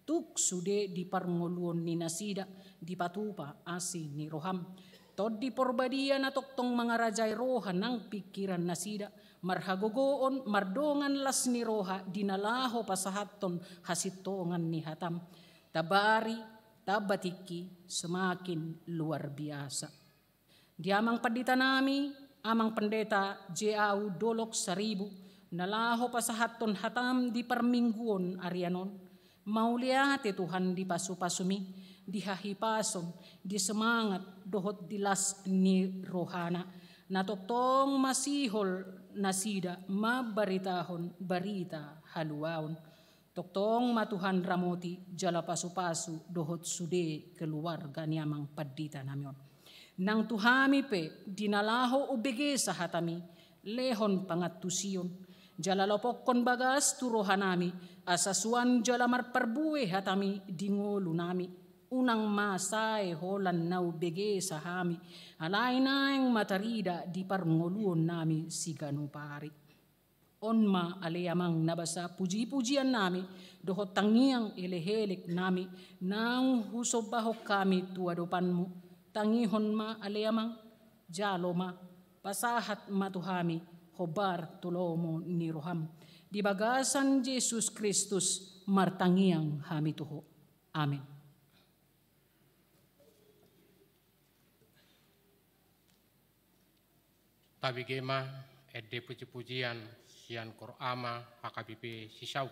tung sude di parngoluon ni nasida dipatupa asi ni roham. Tondi Porbadia na tongtong mangarajai roha nang pingkiran nasida, marhagogoon mardongan las ni roha di na laho pasahathon hasintongan ni hatam. Tamba ari, tamba tingki, semakin luar biasa. Di amang pandita nami, Amang Pendeta J A U Dolok Saribu, na laho pasahathon hatam di parmingguon arian on, mauliate Tuhan di pasupasumi, di hahipason, di semangat, dohot di las ni rohana, na tongtong masihol nasida mambaritahon barita haluaon. Tongtong ma Tuhan ramoti jala pasupasu dohot sude keluarga ni amang pandita nami on. Nang tu hami pe di na laho umbegesa hatami, lehon pangantusion, jala lopokkon bagas tu rohanami, asa suan jala marparbue hatami di ngolunami. Unang ma sae holan na umbegesa hami, alai naeng ma tarida di parngoluonnami siganup ari. On ma ale Amang na basa pujipujiannami, dohot tangiang elekeleknami, naung husombahon hami tu adopanmu. Tangihon ma ale Amang, jalo ma, pasahat ma tu hami hombar tu lomo ni roham. Di bagasan Jesus Kristus martangiang hami tu ho. Amen. Tabege ma ende pujipujian sian Kor Ama H K B P Sisauk.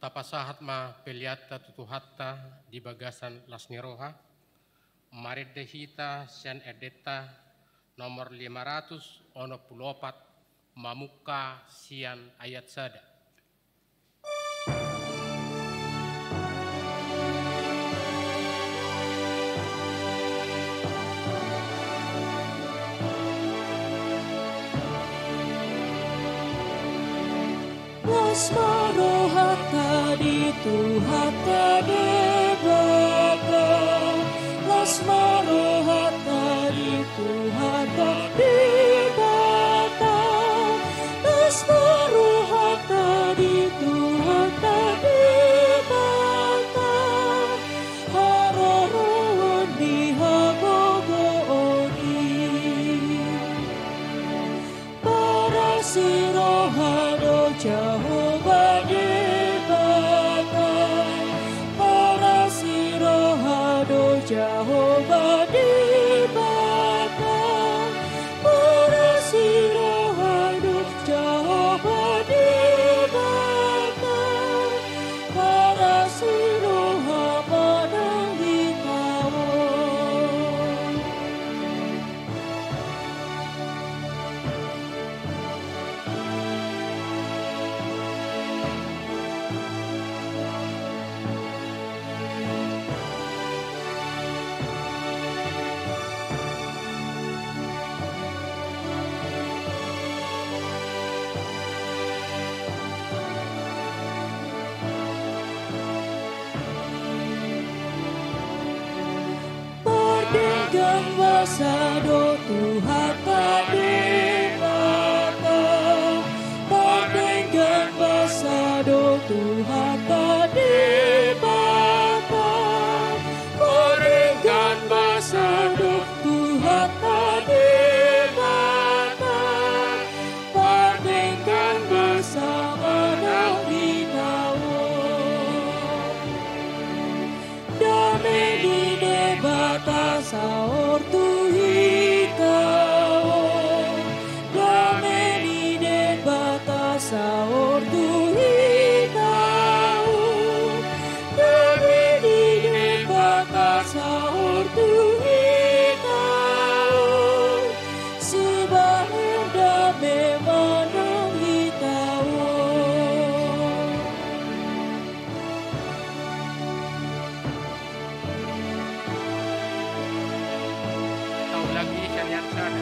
Tapasahat ma peleanta tu Tuhanta di bagasan las ni roha. Marende hita sian endenta nomor lima ratus onom pulu opat, mamungka sian ayat sada. Las ma rohanta di Tuhanta Debata, las ma rohanta di Tuhanta Debata, las ma rohanta di Tuhanta Debata, haroroan ni hagogoon i. Paras ni roha do Jahowa Debata, paras ni roha do Jahowa Debata, paras ni roha do Jahowa Debata, paras ni roha ma nang hita on. Pardenggan basa do Tuhanta Debata, pardenggan basa do Tuhanta Debata, pardenggan basa do Tuhanta Debata, pardenggan basa ma nang hita on. Dame ni Debata saor tu hita on. Dame ni Debata saor tu hita on. Dame ni Debata saor tu hita on. Sibahen dame ma nang hita on. Tau lagi sian ayat sada.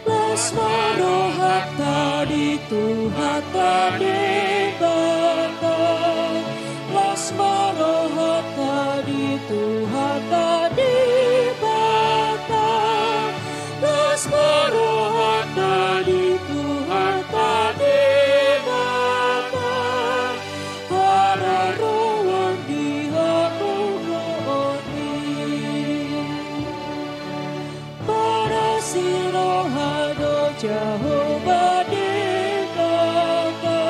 Las ma rohanta di Tuhanta Debata, las ma rohanta di Tuhanta Debata, las ma rohanta di Tuhanta Debata, haroroan ni hagogoon i. Paras ni roha do Jahowa Debata,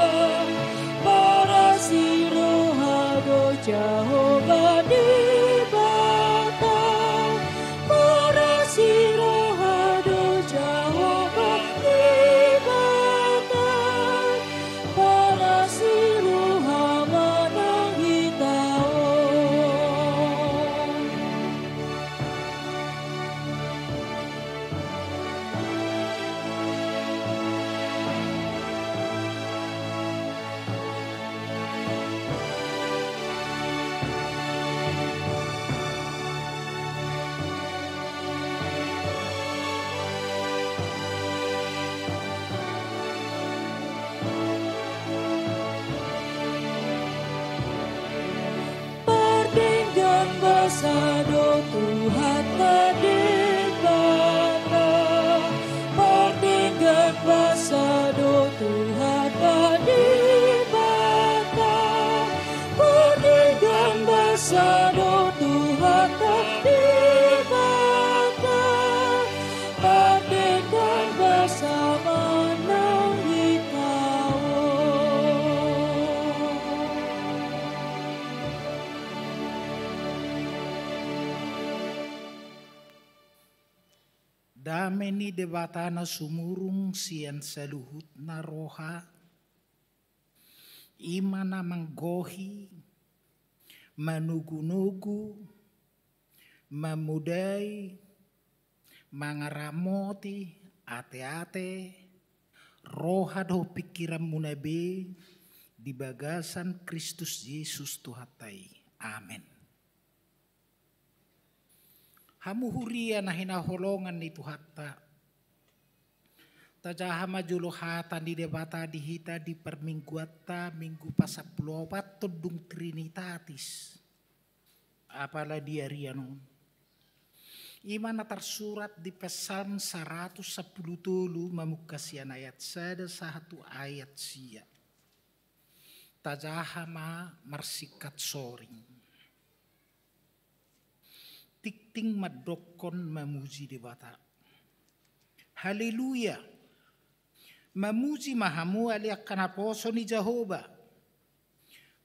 paras ni roha do Jahowa Debata, paras ni roha do Jahowa Debata, paras ni roha ma nang hita on. Pardenggan basa do Tuhanta Debata, pardenggan basa do Tuhanta Debata, pardenggan basa do Tuhanta Debata, pardenggan basa ma nang Dame ni Debata na sumurung sian saluhutna roha, i ma na manggohi, manugu-nugu, mamodai, mangaramoti ateate, roha dohot pingkiranmuna be di bagasan Kristus Jesus Tuhanta i. Amen. Hamu huria na hinaholongan ni Tuhanta, tajaha ma jolo hata ni Debata di hita di parmingguanta, minggu pasampuluopathon dung Trinitatis. Apala di arian on. I ma na tarsurat di Psalm saratus sampulu tolu, mamungka sian ayat sada sahat tu ayat sia. Tajaha ma marsingkat soring. Tingting mandokkon mamuji Debata. Haleluya. Mamuji ma hamu ale angka naposo ni Jahowa.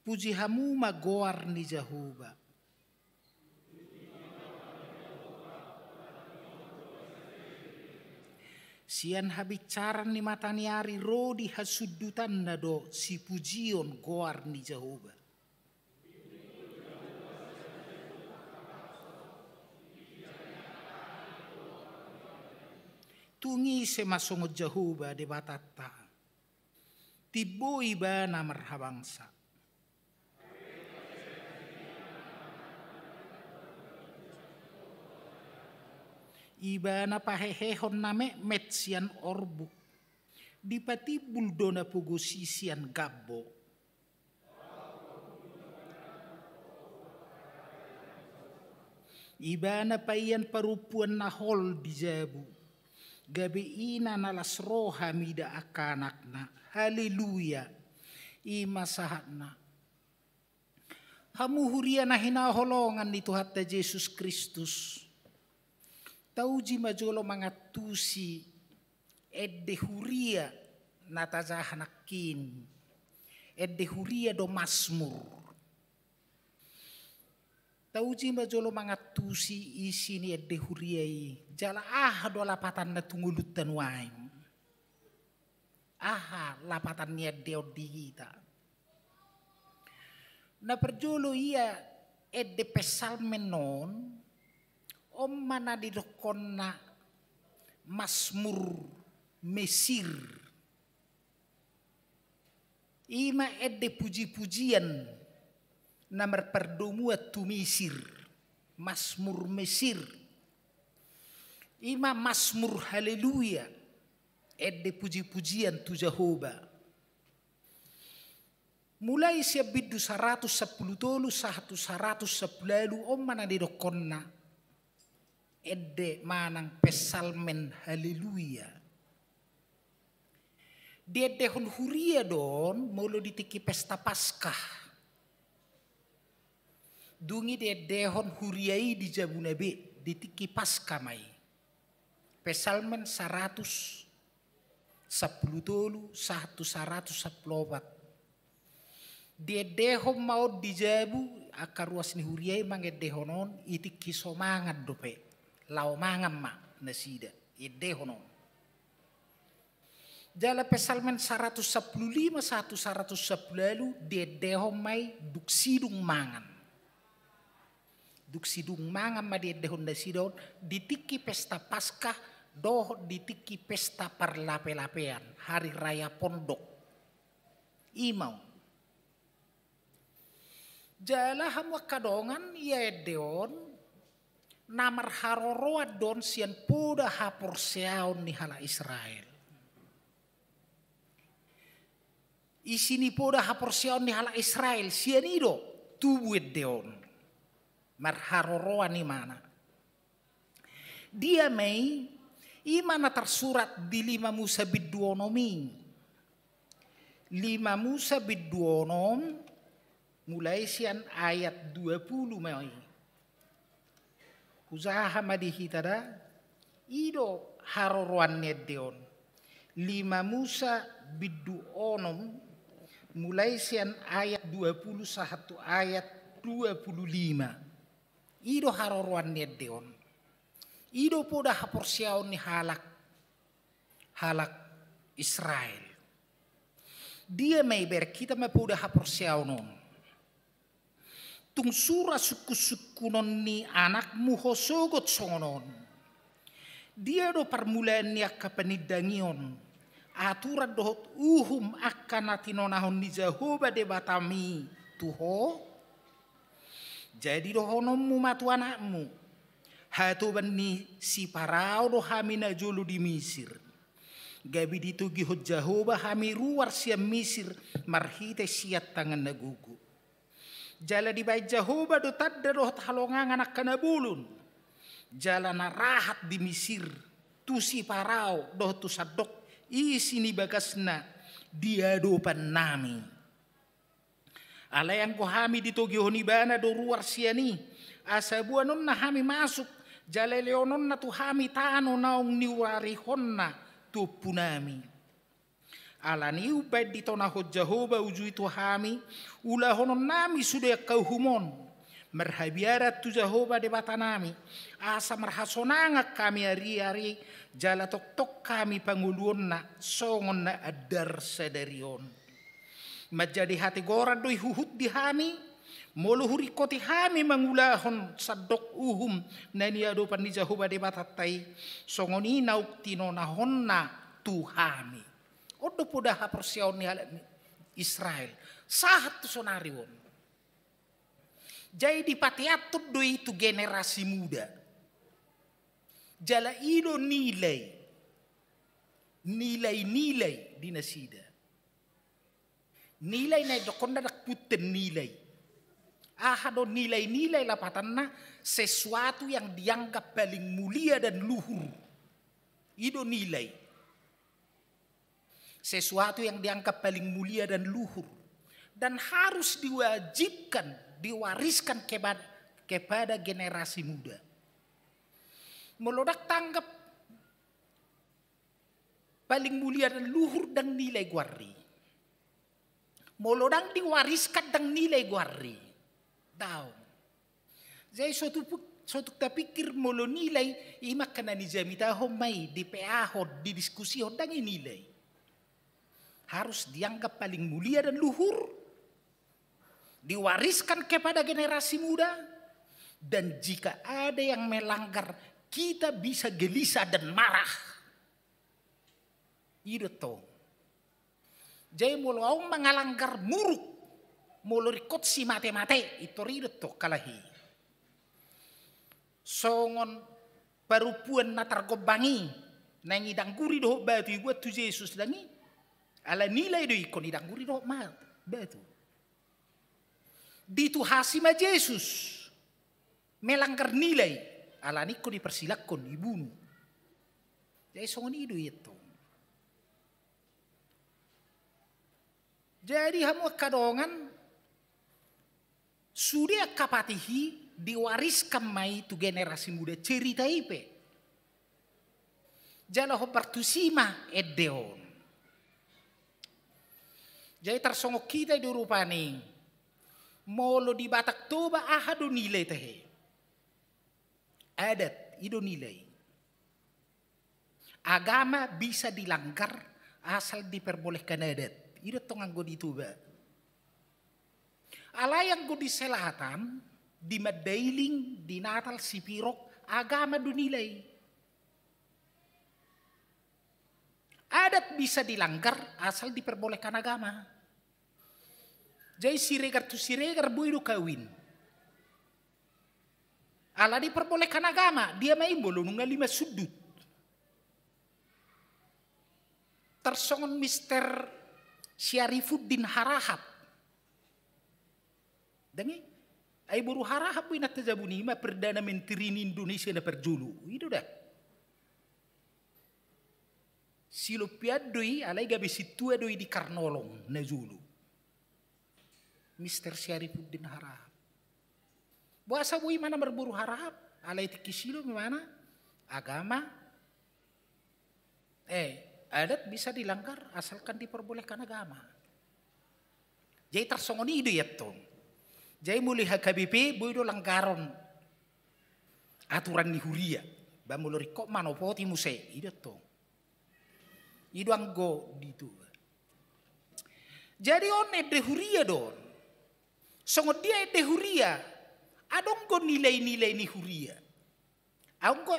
Puji hamu ma goar ni Jahowa. Sian habinsaran ni mata ni ari ro di hasundutanna do sipujion goar ni Jahowa. Tung ise ma songon Jahowa Debatanta? Timbo ibana marhabangsa. Ibana pahehehon na metmet sian orbuk. Dipatimbul do na pogos i sian gambo. Ibana paian parompuan na hol di jabu, gabe ina na las roha mida angka anakna. Haleluya. I ma sahatna. Hamu huria na hinaholongan ni Tuhanta Jesus Kristus, tauji ma jolo mangantusi ende huria na tajaha nangkin. Ende huria do Masmur. Tauji ma jolo mangantusi isi ni ende huria i, jala aha do lapatanna tu ngolunta nuaeng. Aha lapatan ni ende on di hita? Na parjolo ia ende Psalmen on, on ma na didokkonna Masmur Mesir. I ma ende pujipujian na marpardomuan tu Misir, Masmur Mesir. I ma Masmur Haleluya, ende pujipujian tu Jahowa. Mulai sian bindu saratus sampulu tolu sahat tu saratus sampulu ualu, on ma na didokkonna ende manang Psalmen Haleluya. Diendehon huria do on molo di tingki pesta Paskah. Dung i diendehon huria i di jabuna be di tingki Paskah ma i. Psalmen saratus sampulu tolu sahat tu saratus sampulu opat. Diendehon ma on di jabu, angka ruas ni huria i mangendehon on, i tingki so mangan dope, laho mangan ma nasida, diendehon on. Jala Psalmen saratus sampulu lima sahat tu saratus sampulu ualu diendehon ma i dung sidung mangan. Dung sidung mangan ma diendehon nasida on di tingki pesta Paskah dohot di tingki pesta parlapelapean, hari raya pondok. I ma on. Jala hamu angka dongan, ia ende on na marharoroan do on sian poda haporseaon ni halak Israel. Isi ni poda haporseaon ni halak Israel, sian i do tubu ende on. Marharoroan ibana. Dia ma i? I ma na tarsurat di lima Musa bindu onom i. Lima Musa bindu onom, mulai sian ayat dua pulu ma i. Hujaha ma di hita da, i do haroroan ni ende on. Lima Musa bindu onom, mulai sian ayat dua pulu sahat tu ayat dua pulu lima. I do haroroan ni ende on. I do poda haporseaon ni halak, halak Israel. Dia ma i, bereng hita ma poda haporseaon on. Tung sura sungkunsungkunon ni anakmu ho sogot songon on. Dia do parmulaan ni angka panindangion, aturan dohot uhum angka na tinonahon ni Jahowa Debatami tu ho? Jadi dohononmu ma tu anakmu: Hatoban ni si Parao do hami najolo di Misir. Gabe ditogihon Jahowa hami ruar sian Misir marhite sian tangan na gogo. Jala dibaen Jahowa do tanda dohot halongangan angka na bolon jala na rahat di Misir, tu si Parao dohot tu sandok isi ni bagasna di adopannami. Alai anggo hami ditogihon ibana do ruar sian i, asa boanonna hami masuk, jala lehononna tu hami tano naung niuarihonna tu ompunami. Alani i umbaen ditonahon Jahowa uju i tu hami, ulahononnami sude angka uhum on, marhabiaran tu Jahowa Debatanami, asa marhasonangan hami ariari, jala tongtong hami pangoluonna songon na andar sadari on. Manjadi hatigoran do i huhut di hami, molo huringkoti hami mangulahon sandok uhum na niadopan ni Jahowa Debatanta i, songon i naung tinonahonna tu hami. On do poda haporseaon ni halak ni Israel sahat tu sonari on. Jadi dipateathon do i tu generasi muda. Jala i do nilai, nilai-nilai di nasida. Nilai na idokkon na dang punten nilai. Aha do nilai-nilai? Lapatanna sesuatu yang dianggap paling mulia dan luhur. I do nilai. Sesuatu yang dianggap paling mulia dan luhur dan harus diwajibkan, diwariskan kepada, kepada generasi muda. Molo dang tanggap paling mulia dan luhur, dang nilai goarna i. Molo dang diwariskan, dang nilai goarna i. Daong. Jadi so tung, so tung tapikir molo nilai, i ma angka na nijamitahon ma i, dipeahon, didiskusihon, dang i nilai. Harus dianggap paling mulia dan luhur, diwariskan kepada generasi muda, dan jika ada yang melanggar, kita bisa gelisah dan marah. I do tong. Jadi molo ahu mangalanggar, muruk, molo ringkot si mate-mate, i tor i do tong kalahi. Songon parompuan na targombang i, naeng idangguri dohot batu, iboan tu Jesus, dang i. Ala nilai do i, ingkon idangguri dohot ma-, batu. Dituhasi ma Jesus, melanggar nilai, alani ingkon dipersilangkon, ibunu. Jadi songon i do i tong. Jadi hamu angka dongan, sude angka patih i diwariskan ma i tu generasi muda, cerita i pe. Jala hombar tusi ma ende on. Jadi tarsongon hita i do rupani, molo di Batak Toba aha do nilai tahe? Adat, i do nilai. Agama bisa dilanggar asal diperbolehkan adat. I do tong anggo di Toba. Alai anggo di selatan, di Mandailing, di Natal, Sipirok, agama do nilai. Adat bisa dilanggar asal diperbolehkan agama. Jadi Siregar tu Siregar boi do kawin. Ala diperbolehkan agama, dia ma i molo nunga lima sundut. Tarsongon Mister Syarifuddin Harahap. Dang i, ai boru Harahap do inanta jabu ni i ma Perdana Menteri ni Indonesia na parjolo. I do da. Silompian do i, alai gabe sintua do i di Karnolong najolo. Mister Syarifuddin Harahap. Boasa boi imana marboru Harahap? Alai tingki silom imana, agama, eh, adat bisa dilanggar asalkan diperbolehkan agama. Jadi tarsongon i do i tong. Jadi molo H K B P boi do langgaron aturan ni huria. Ba molo ringkot manopoti muse, i do tong. I do anggo di Toba. Jadi on ende huria do on. Songon dia ende huria, adong do nilai-nilai ni huria. Adong do,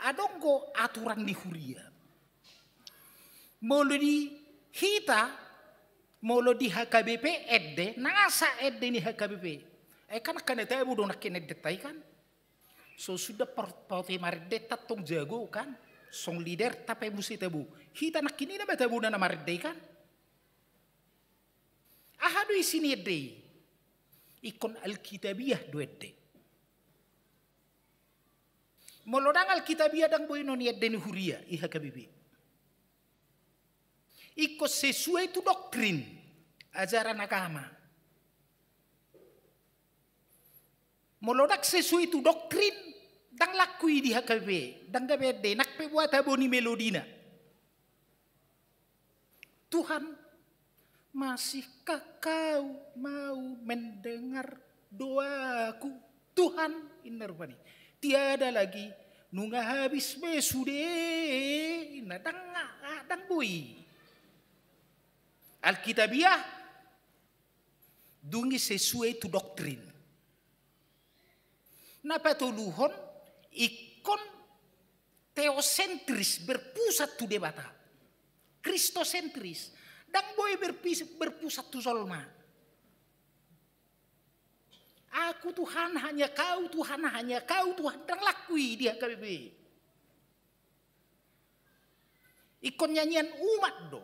adong do aturan ni huria. Molo di hita, molo di H K B P ende, nasa ende ni H K B P. Ai kan angka na tabo do nangkin endenta i kan. So suda par-, paote marendenta tong jago kan. Song liderta pe muse tabo. Hita nangkin i nama tabona na marende i kan. Aha do isi ni ende i? Ingkon Alkitabiah do ende. Molo ndang Alkitabiah ndang boi non i ende ni huria i H K B P. Ingkon sesuai tu doktrin, ajaran agama. Molo ndang sesuai tu doktrin, ndang laku i di H K B P, ndang gabe ende, nang pe boha tabo ni melodina. Tuhan, masihkah Kau mau mendengar doaku? Tuhan, inna rupani. Tiada lagi, nunga habis be sude, inna, ndang, ndang boi. Alkitabiah, dung i sesuai tu doktrin. Na patoluhon, ingkon teosentris, berpusat tu Debata. Kristosentris. Ndang boi berpis-, berpusat tu jolma. Aku Tuhan, hanya Kau Tuhan, hanya Kau Tuhan, ndang laku i di H K B P. Ingkon nyanyian umat do.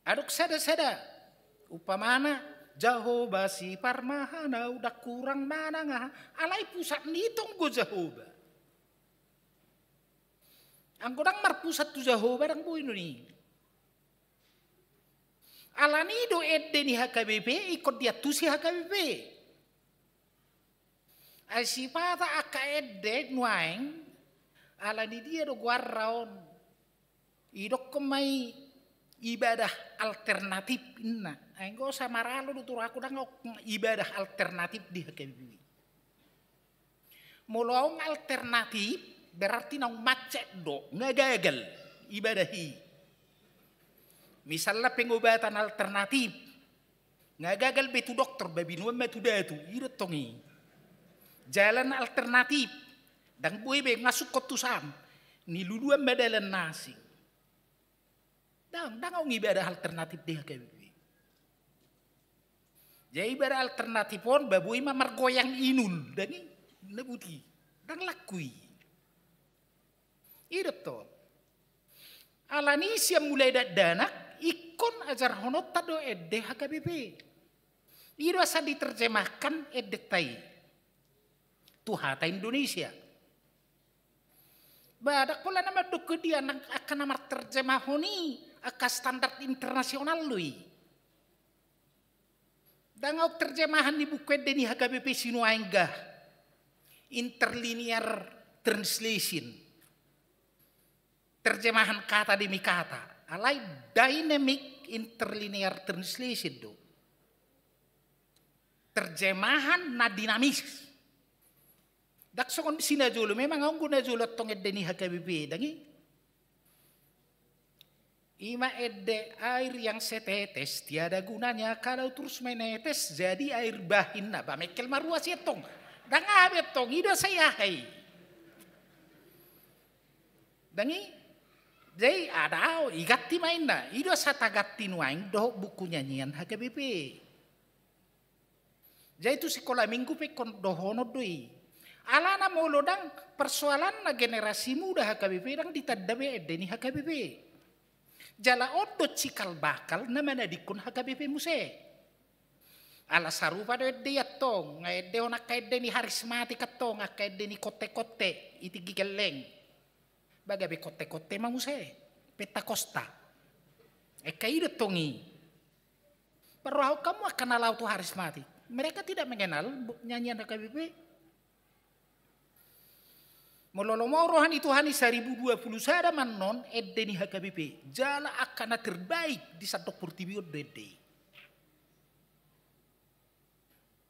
Adong sada-sada, umpamana, Jahowa siparmahan au, ndang hurang manang aha, alai pusat ni i tong do Jahowa. Anggo ndang marpusat tu Jahowa, ndang boi non i. Alani i do ende ni H K B P, ingkon diantusi H K B P. Ai sipata angka ende nuaeng, alani dia do goarna on. Idokkon ma i ibadah alternatif inna. Ai anggo samaralo do tu rohangku ndang adong ibadah alternatif di H K B P. Molo adong alternatif, berarti naung macet do, nga gagal ibadah i. Misalna pengobatan alternatif, nga gagal be tu dokter, babinuan ma tu datu, i do tong i. Jalan alternatif, ndang boi be nga sungkot tu sam, niluluan ma dalan na asing. Ndang, ndang adong ibadah alternatif di H K B P. Jadi ibadah alternatif on, ba boi ma margoyang inul, ndang i, na buti, ndang laku i. I do tong. Alani sian mulai dakdanak, ingkon ajarhononta do ende H K B P. I do asa diterjemahkan endenta i tu hata Indonesia. Ba ndang pola na mandok dia nang angka na marterjemahon i angka standar internasional do i. Ndang adong terjemahan ni buku ende ni H K B P sinuaeng ga. Interlinear translation. Terjemahan kata demi kata. Alai dynamic interlinear translation do. Terjemahan na dinamis. Ndang songon si najolo, memang adong do najolo tong ende ni H K B P, ndang i. Ima ende air yang setetes, tiada gunanya kalau terus menetes, jadi air bah inna, ba mengkel ma ruas i tong. Ndang aha be tong, i do sai aha i. Ndang i, jadi adao, iganti ma inna, i do asa taganti nuaeng dohot buku nyanyian H K B P. Jadi tu sikola minggu pe ingkon dohonon do i. Alana molo ndang persoalanna generasi muda H K B P ndang ditanda be ende ni H K B P. Jala on do cikal bakal na manadingkon H K B P muse. Ala sarupa do ende i antong, nga endehon angka ende ni harismatik antong, angka ende ni konte-konte, i tinggi gelleng. Ba gabe konte-konte ma muse, Pentakosta. Angka i do tong i. Parrohahon hamu angka na laho tu harismatik. Mereka tidak mengenal bu-, nyanyian H K B P. Molo lomo roha ni Tuhan i saribu dua pulu sada ma annon ende ni H K B P. Jala angka na terbaik di sandok portibi on do ende i.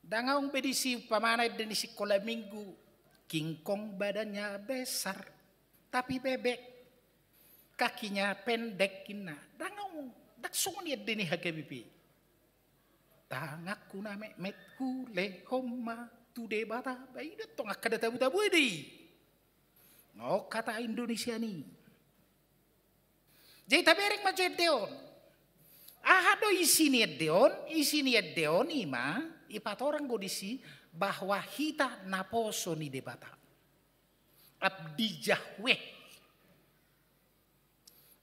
Ndang adong be disi umpamana ende ni sikola minggu, King Kong badannya besar, tapi bebek. Kakinya pendek, inna. Ndang, ndang songon i ende ni H K B P. Tanganku na metmet hulehon ma tu Debata. Ba i do tong angka na tabu-tabu i do i. Nga on hata Indonesian i. Jadi tabereng ma jo ende on. Aha do isi ni ende on? Isi ni ende on i ma, ipatorang do disi bahwa hita naposo ni Debata. Abdi Jahweh.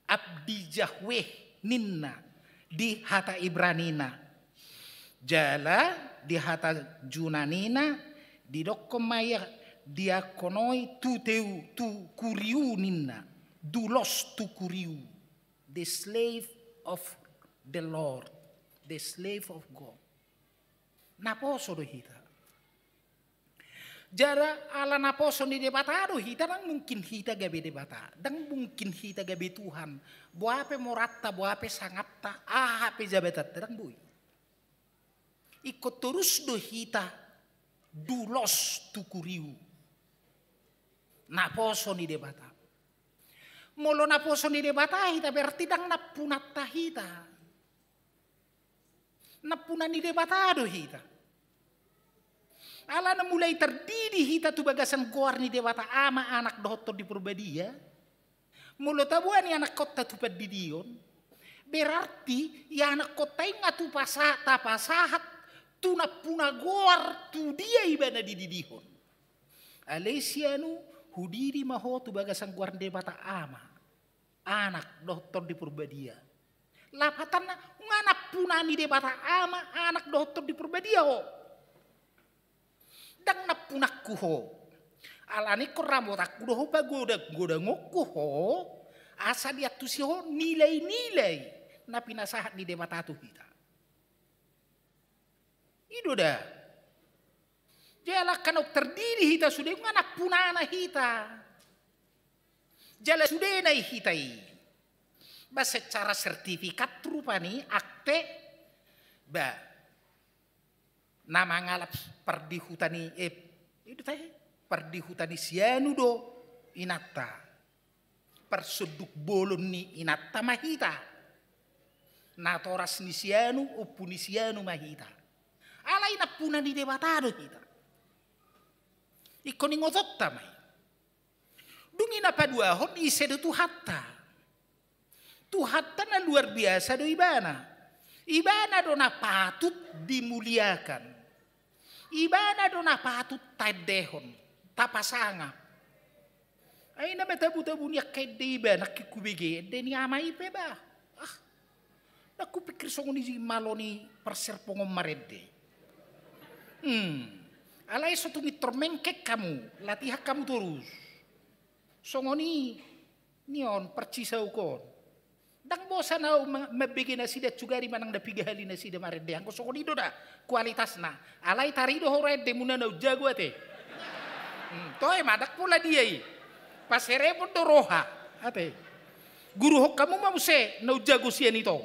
Abdi Jahweh ninna di hata Ibranina. Jala di hata Junanina didokkon ma ia, diakonoi tu teu, tu kuriou ninna. Doulos tu kuriou. The slave of the Lord. The slave of God. Naposo do hita. Jala ala naposo ni Debata do hita, ndang mungkin hita gabe Debata, ndang mungkin hita gabe Tuhan. Boa pe moranta, boa pe sangapta, aha pe jabatanta, ndang boi. Ingkon torus do hita doulos tu kuriou. Naposo ni Debata. Molo naposo ni Debata hita, berarti ndang nampunanta hita. Nampuna ni Debata do hita. Alana mulai tardidi hita tu bagasan goar ni Debata Ama, Anak dohot Tondi Porbadia. Molo taboan ianakhonta tu pandidion, berarti ianakhonta i nga tu pasa-, tapasahat tu nampuna goar tu dia ibana dididihon. Ale sianu, hudidi ma ho tu bagasan goar ni Debata Ama, Anak dohot Tondi Porbadia. Lapatanna, nga nampuna ni Debata Ama, Anak dohot Tondi Porbadia ho. Ndang nampunanku ho. Alani ingkon ramotanku do ho pagodang-godangonku ho, asa diantusi ho nilai-nilai na pinasahat ni Debata tu hita. I do da. Jala angka naung tardidi hita sude, nga nampunana hita. Jala sudena i hita i. Ba secara sertifikat rupani, akte, ba na mangalap pardihuta ni, eh, i do tahe, pardihuta ni sianu do inanta. Parsonduk bolon ni inanta ma hita. Natoras ni sianu, ompu ni sianu ma hita. Alai nampuna ni Debata do hita. Ingkon ingotonta ma i. Dung i na paduahon, ise do Tuhanta? Tuhanta na luar biasa do ibana. Ibana do na patut dimuliakan. Ibana do na patut taendehon, tapasangap. Ai na matabu-tabu ni angka ende iba, nangkin hubege ende ni ama i pe ba. Ah, ndang hupikir songon i malo ni parserpong on marende. Hmm. Alai so tung intor mengkek hamu, latihan hamu torus. Songon i, ni on, parcisaukon. Ndang bosan au ma-, mambege nasida sugari manang na piga hali nasida marende. Anggo songon i do da kualitasna. Alai tarido ho ro endemuna naung jago ate. Hmm, toe ma, ndang pola dia i. Paserepon do roha. Ate. Guruhon hamu ma muse naung jago sian i tong.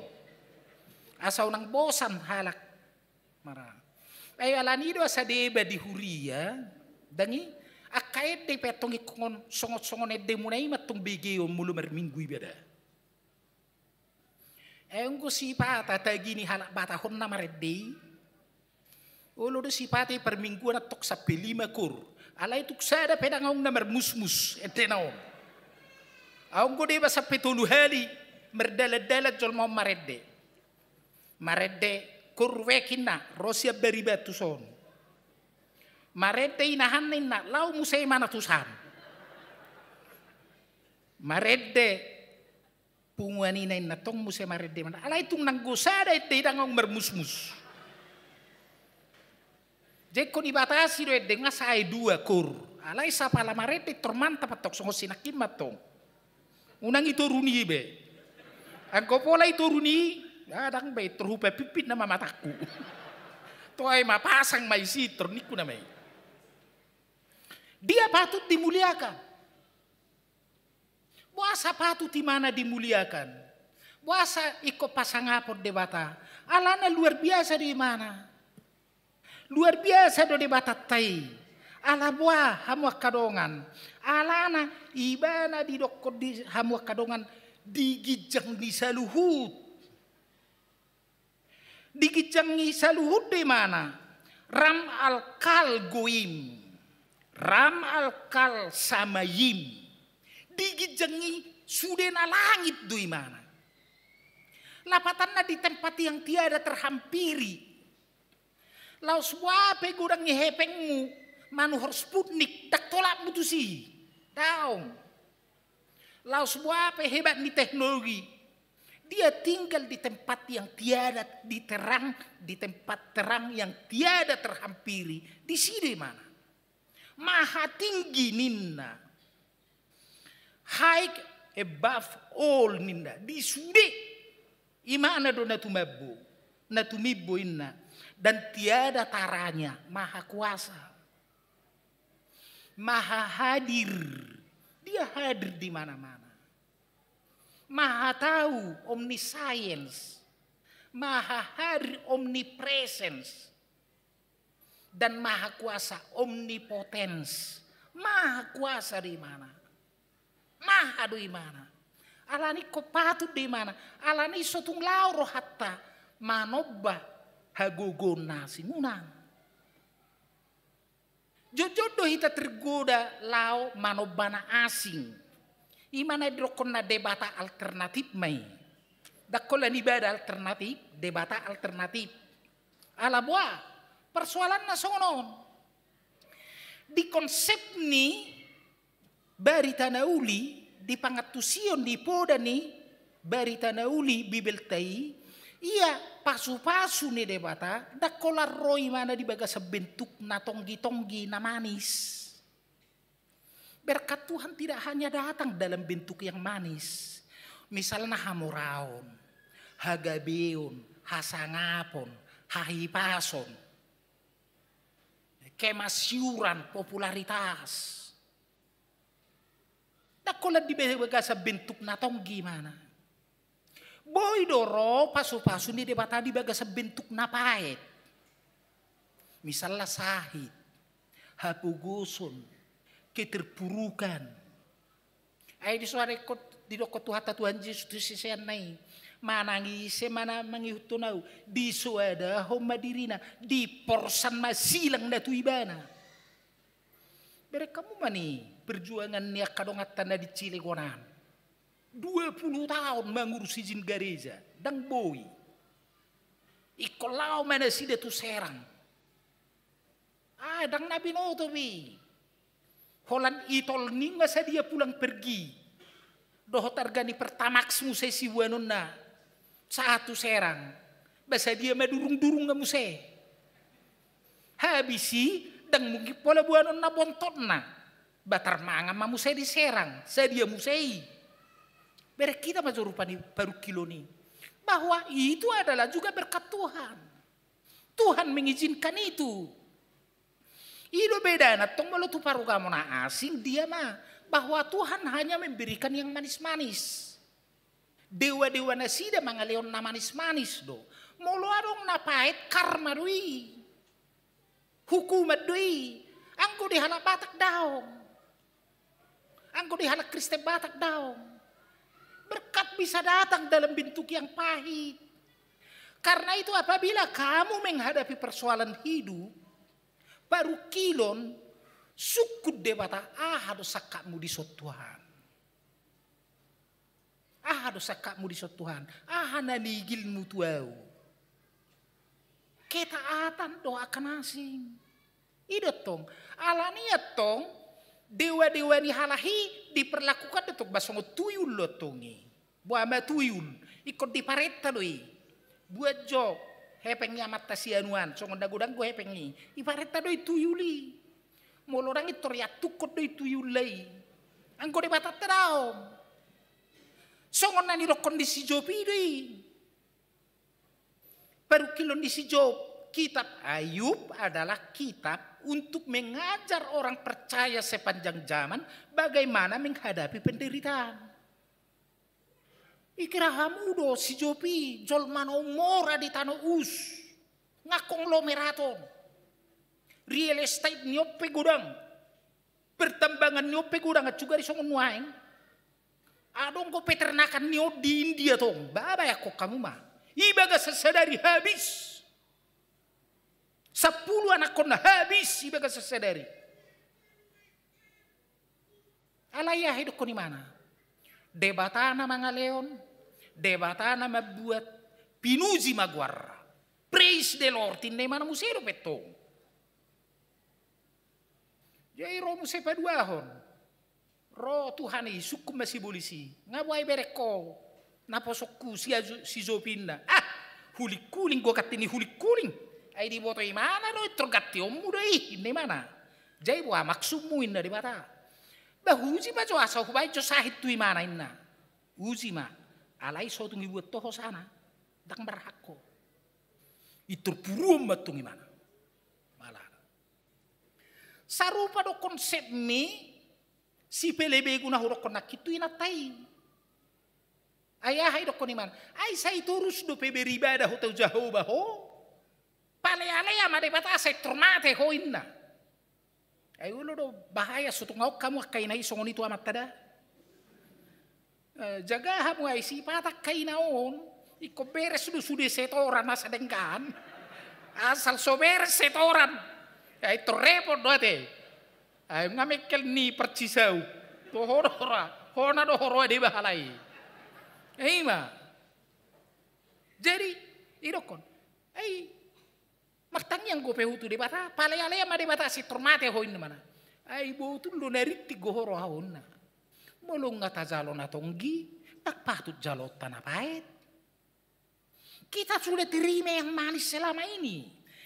Asa unang bosan halak. Mara. Ai alani i do asa deba di huria, ndang i, angka ende pe antong ingkon songon-songon endemuna i ma antong begeon molo marminggu iba da. Ai anggo sipata tagi ni halak Batak on na marende i, olo do sipata i parmingguan antong sampe lima kor. Alai tung sada pe ndang adong na marmusmus endena on. Ahu anggo deba sampe tolu hali mardalan-dalan jolma on marende. Marende kor wek inna, ro sian Baribatu son. Marende inahanna inna, laho muse imana tu san. Marende punguan ina inna tong muse marende imana. Alai tung nanggo sada ende i ndang adong marmusmus. Jadi ingkon ibatasi do ende nga sae dua kor. Alai sapala marende intor mantap antong songon sinangkin ma antong. Unang i toru ni i be. Anggo pola i toru ni i, ah, ndang be, intor hupapimpit nama matangku. Toe ma pasang ma isi intor ningku nama i. Dia patut dimuliakan. Boasa patut imana dimuliakan? Boasa ingkon pasangapon Debata? Alana luar biasa do imana. Luar biasa do Debatanta i. Ala boha hamu angka dongan? Alana ibana didokkon di hamu angka dongan di ginjang ni saluhut. Di ginjang ni saluhut do imana, ram al kal goim, ram al kal samayim. Di ginjang ni sudena langit do imana. Lapatanna di tempat yang tiada terhampiri. Laos boha pe godang ni hepengmu manuhor Sputnik, ndang tolapmu tusi. Daong. Laos boha pe hebat ni teknologi, dia tinggal di tempat yang tiada di terang, di tempat terang yang tiada terhampiri. Disi do imana. Maha tinggi ninna. High above all ninna. Di sude imana do na tumambo, na tumimbo inna. Dan tiada taranya, maha kuasa. Maha hadir. Dia hadir di mana-mana. Maha tahu, omniscience. Maha hadir, omnipresence. Dan maha kuasa, omnipotence. Maha kuasa do imana. Maha do imana. Alani ingkon patut do imana. Alani so tung laho rohanta manomba hagogoon na asing, unang. Jotjot do hita tergoda laho manomba na asing. Ima na didokkon na debata alternatif ma i. Ndang holan ibada alternatif, debata alternatif. Ala boha, persoalanna songon on. Di konsep ni barita na uli, di pangantusion ni poda ni barita na uli Bibelta i, ia pasupasu ni Debata ndang holan ro imana di bagasan bentuk na tonggitonggi na manis. Berkat Tuhan tidak hanya datang dalam bentuk yang manis. Misalna hamoraon, hagabeon, hasangapon, hahipason, kemasyuran, popularitas. Ndang holan di bagasan bentuk na tonggi imana. Boi do ro pasupasu ni Debata di bagasan bentuk na paet. Misalna sahit, hapogoson, keterpurukan. Ai di so adong didokkon Tuhanta Tuhan Jesus tu siseanna i, manang ise ma na mangihuthon ahu, disoadahon ma dirina, diporsan ma silang na tu ibana. Bereng hamu ma ni perjuangan ni angka donganta na di Cilegon an. Dua puluh taon mangurus izin gareja, ndang boi. Ingkon laho ma nasida tu Serang. Ah, ndang na binoto be i. Holan i tol ni nga sadia pulang pergi. Dohot arga ni Pertamax muse siboanonna sahat tu Serang. Ba sadia ma durung-durung nga muse. Habis i, ndang mungkin pola boanonna bontotna. Ba tarmangan ma muse di Serang, sadia muse i. Bereng hita ma jo rupani parungkilon i. Bahwa itu adalah juga berkat Tuhan. Tuhan mengizinkan itu. I do bedana tong molo tu parugamo na asing dia ma, bahwa Tuhan hanya memberikan yang manis-manis. Dewa-dewa nasida mangalehon na manis-manis do. Molo adong na paet, karma do i. Hukuman do i. Anggo di halak Batak daong. Anggo di halak Kristen Batak daong. Berkat bisa datang dalam bentuk yang pahit. Karena itu apabila kamu menghadapi persoalan hidup, parungkilon, sungkun Debata, aha do sangkapmu dison Tuhan. Aha do sangkapmu dison Tuhan? Aha na niigilmu tu ahu? Ketaatan do angka na asing. I do tong. Alani i tong, dewa-dewa ni halak i diperlakukan do tong ba songon tuyul do tong i. Boha ma tuyul, ingkon diparenta do i. Buat jo hepeng ni amanta si anu an, songon na godang do hepeng i. Diparenta do i tuyul i. Molo ndang i tor iantukkon do i tuyul i. Anggo Debatanta daong. Songon na nidokkon ni si Job i do i. Parungkilon ni si Job, kitab Ayub adalah kitab untuk mengajar orang percaya sepanjang zaman bagaimana menghadapi penderitaan. Ikira hamu do si Job i jolma na ummora di tano Us, nga konglomeraton. Real estate ni on pe godang. Pertambangan ni on pe godang, ancuk gari songon nuaeng. Adong do peternakan ni on di India tong. Ba, bayangkon hamu ma. I bagasan sadari habis. Sampulu anakkonna habis i bagasan sadari. Alai aha didokkon imana? Debata na mangalehon, Debata na mambuat, pinuji ma goarna. Praise the Lord, ninna imana muse dope tong. Jadi ro muse paduahon. Ro Tuhan i, sungkun ma sibolis i. Nga boha iberengko naposongku si Ajo-, si Jopi, ninna. Ah, hulingkuling do ganti ni hulingkuling. Ai diboto imana do, intor gantionmu do i, ninna imana. Jadi boha maksudmu, ninna Debata. Ba huuji ma jo asa hubaen jo sahit tu imana, ninna. Uji ma. Alai so tung dibuat ho hosana. Ndang marhak ho. Intor puruon ma tong imana. Malah. Sarupa do konsepmi sipelebegu na hudokkon nangkin tu inanta i. Ai aha idokkon imana? Ai sai torus dope beribadah ho tu Jahowa ho. Palealea ma Debata sai tor mate ho, ninna. Ai olo do, bahaya, so tung adong hamu angka ina i songon i tu amanta da. Eh, jaga hamu ai, sipata angka ina on, ingkon beres do sude setoran asa denggan. Asal so beres setoran, ai tor repot do ate. Ai nga mengkel ni parcisau. Tu ho do ho ra, hona do ho ro ade bahalai. Ima. Jadi idokkon, ai, martangiang dope ho tu Debata, palealea ma Debata sai tor mate ho, ninna imana. Ai botul do na rintik do ho roha ho, ninna. Molo nga tajalo na tonggi, ndang patut jaloonta na paet. Kita sudah terima yang manis selama ini.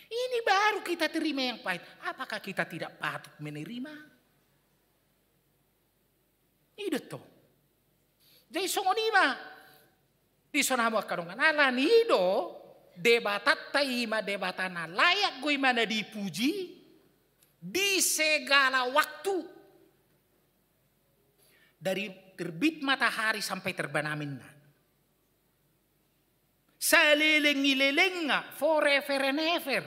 Ini baru kita terima yang pahit. Apakah kita tidak patut menerima? I do tong. Jadi songon i ma. Dison hamu angka dongan, alani i do Debatanta i ma Debata na layak do imana dipuji di segala waktu. Dari terbit matahari sampai terbenamnya. Saleleng ni lelengna, forever and ever.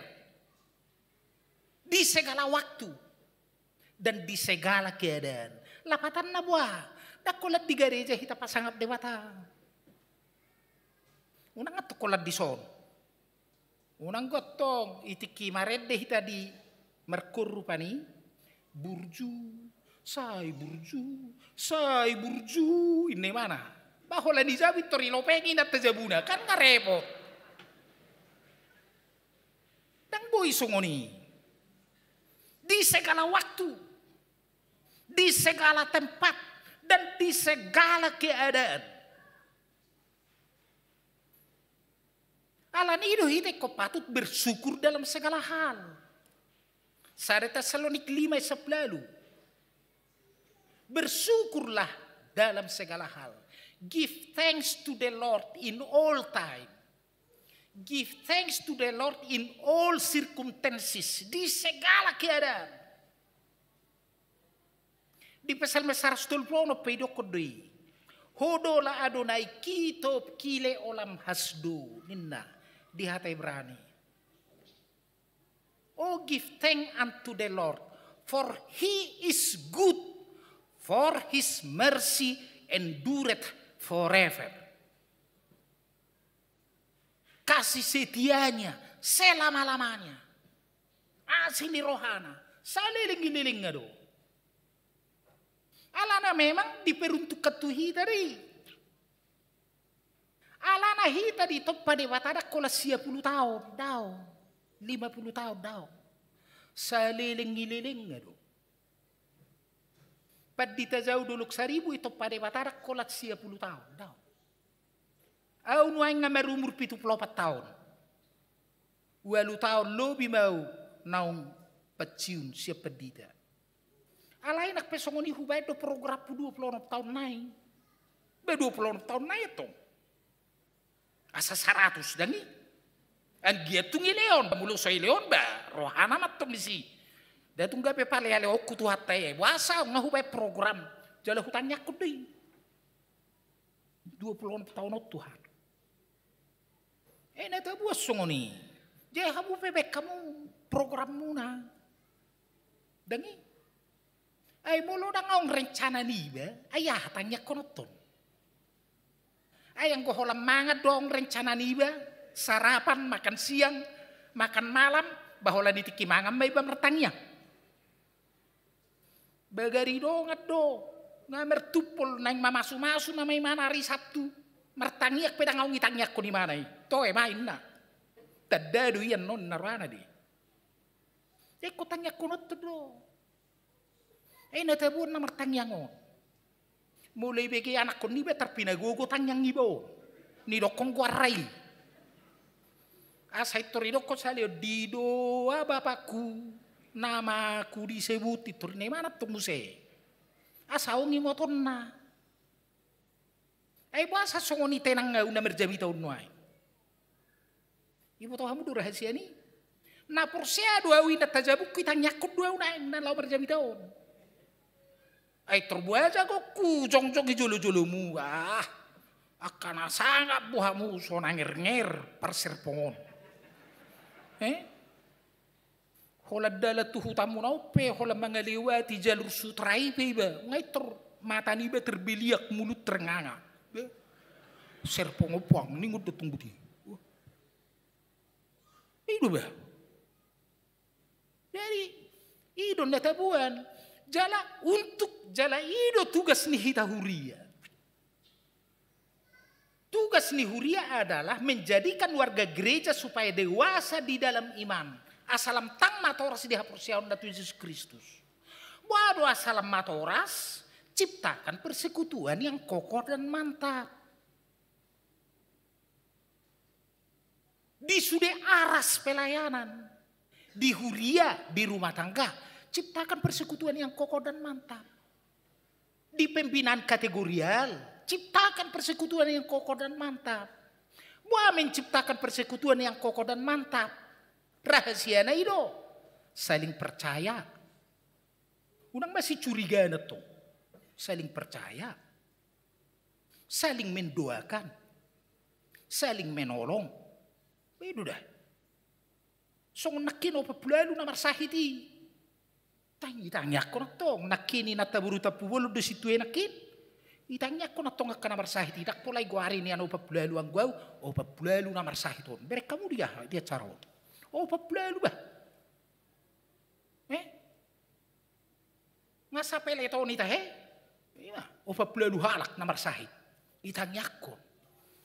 Di segala waktu dan di segala keadaan. Lapatanna boha? Ndang holan di gareja hita pasangap Debata. Unang antong holan dison. Unang gotong, i tingki marende hita di markorupan i, burju, sai burju, sai burju, ninna imana. Ba holan i jabu intor i lopeng inanta jabuna, kan nga repot. Ndang boi songon i. Di segala waktu, di segala tempat, dan di segala keadaan. Alani i do hita ingkon patut bersyukur dalam segala hal. Sada Tesalonik lima ayat sampulu ualu. Bersyukurlah dalam segala hal. Give thanks to the Lord in all time. Give thanks to the Lord in all circumstances. Di segala keadaan. Di Psalmen saratus tolu pulu onom pe idokkon do i. Hodola Adonai ki tob kile olam hasdo, ninna di hata Ibrani. Oh, give thanks unto the Lord, for he is good, for his mercy endureth forever. Kasih setianya selama-lamanya. Asi ni rohana, saleleng ni lelengna do. Alana memang diperuntukkan tu hita do i. Alana hita ditompa Debata ndang holan sia pulu taon, daong. Lima pulu taon, daong. Saleleng ni lelengna do. Pandita Jau Dolok Saribu ditompa Debata ndang holan sia pulu taon, daong. Au nuaeng nga marumur pitu pulu opat taon. Ualu taon lobi ma au naung pensiun sian pandita. Alai nang pe songon i hubaen do programhu dua pulu onom taon nai. Ba dua pulu onom taon nai antong. Asa saratus ndang i. Anggiat tung dilehon, molo so dilehon ba rohana ma antong disi. Ndang tung gabe palealeonku Tuhanta i, boasa nga hubaen program jala hutangiangkon do i. Dua pulu onom taon on Tuhan. Eh, na tabuat songon i. Jadi hamu pe baen hamu programmuna. Dang i. Ai molo dang adong rencana niba, ai aha tangiangkononton? Ai anggo holan mangan do adong rencana niba, sarapan, makan siang, makan malam, ba holan di tingki mangan ma iba martangiang. Bagari dongan do, nga martumpol naeng mamasumasu nama imana ari Sabtu. Martangiang pe dang adong itangiangkon imana i. Toe ma inna. Tanda do i annon na rohana di. Ingkon tangiangkononton do. Ai na tabuan na martangiang on. Molo ibege anakkon niba tarpinagogo tangiang iba on. Nidokkon goarna i. Asa intor idokkon sale on, didoa Bapakku, namaku disebut, intor na imana tong muse. Asa adong ingotonna. Ai boasa songon i tenang au na marjamita on nuaeng? Iboto hamu do rahasia ni? Na porsea do au inna tajabungku, itangiangkon do au naeng na laho marjamita on. Ai tor boa jagongku jongjong i jolojolomu, ah. Angka na sangap bo hamu so na ngernger parserpong on. Eh? Holan dalan tu hutamuna on pe, holan mangalewati jalur sutra i pe iba. Nga intor mata niba terbeliak, mulut ternganga. Be. Serpong ompang, ningon do tung buti. Wah. I do ba. Jadi, i do na tabuan. Jala untuk, jala i do tugas ni hita huria. Tugas ni huria adalah menjadikan warga gereja supaya dewasa di dalam iman. Asa lam tang matoras di haporseaonna tu Jesus Kristus. Boha do asa lam matoras? Ciptakan persekutuan yang kokoh dan mantap. Di sude aras pelayanan, di huria, di rumah tangga, ciptakan persekutuan yang kokoh dan mantap. Di pembinaan kategorial, ciptakan persekutuan yang kokoh dan mantap. Boha menciptakan persekutuan yang kokoh dan mantap? Rahasiana i do, saling percaya. Unang masih curiga na tong. Saling percaya. Saling mendoakan, saling menolong. Bedu dah. Songon nangkin opat pulu ualu na marsahit i. Tang, itangiangkon antong nangkin, inanta boru tampubolon do sintua i nangkin. Itangiangkon antong angka na marsahit i, ndang pola i goari nian opat pulu ualu anggo au, opat pulu ualu na marsahit on. Bereng hamu dia, dia acara on. Opat pulu ualu bah. Eh? Nga sapeleton i tahe? Ima, opat pulu ualu halak na marsahit. Itangiangkon.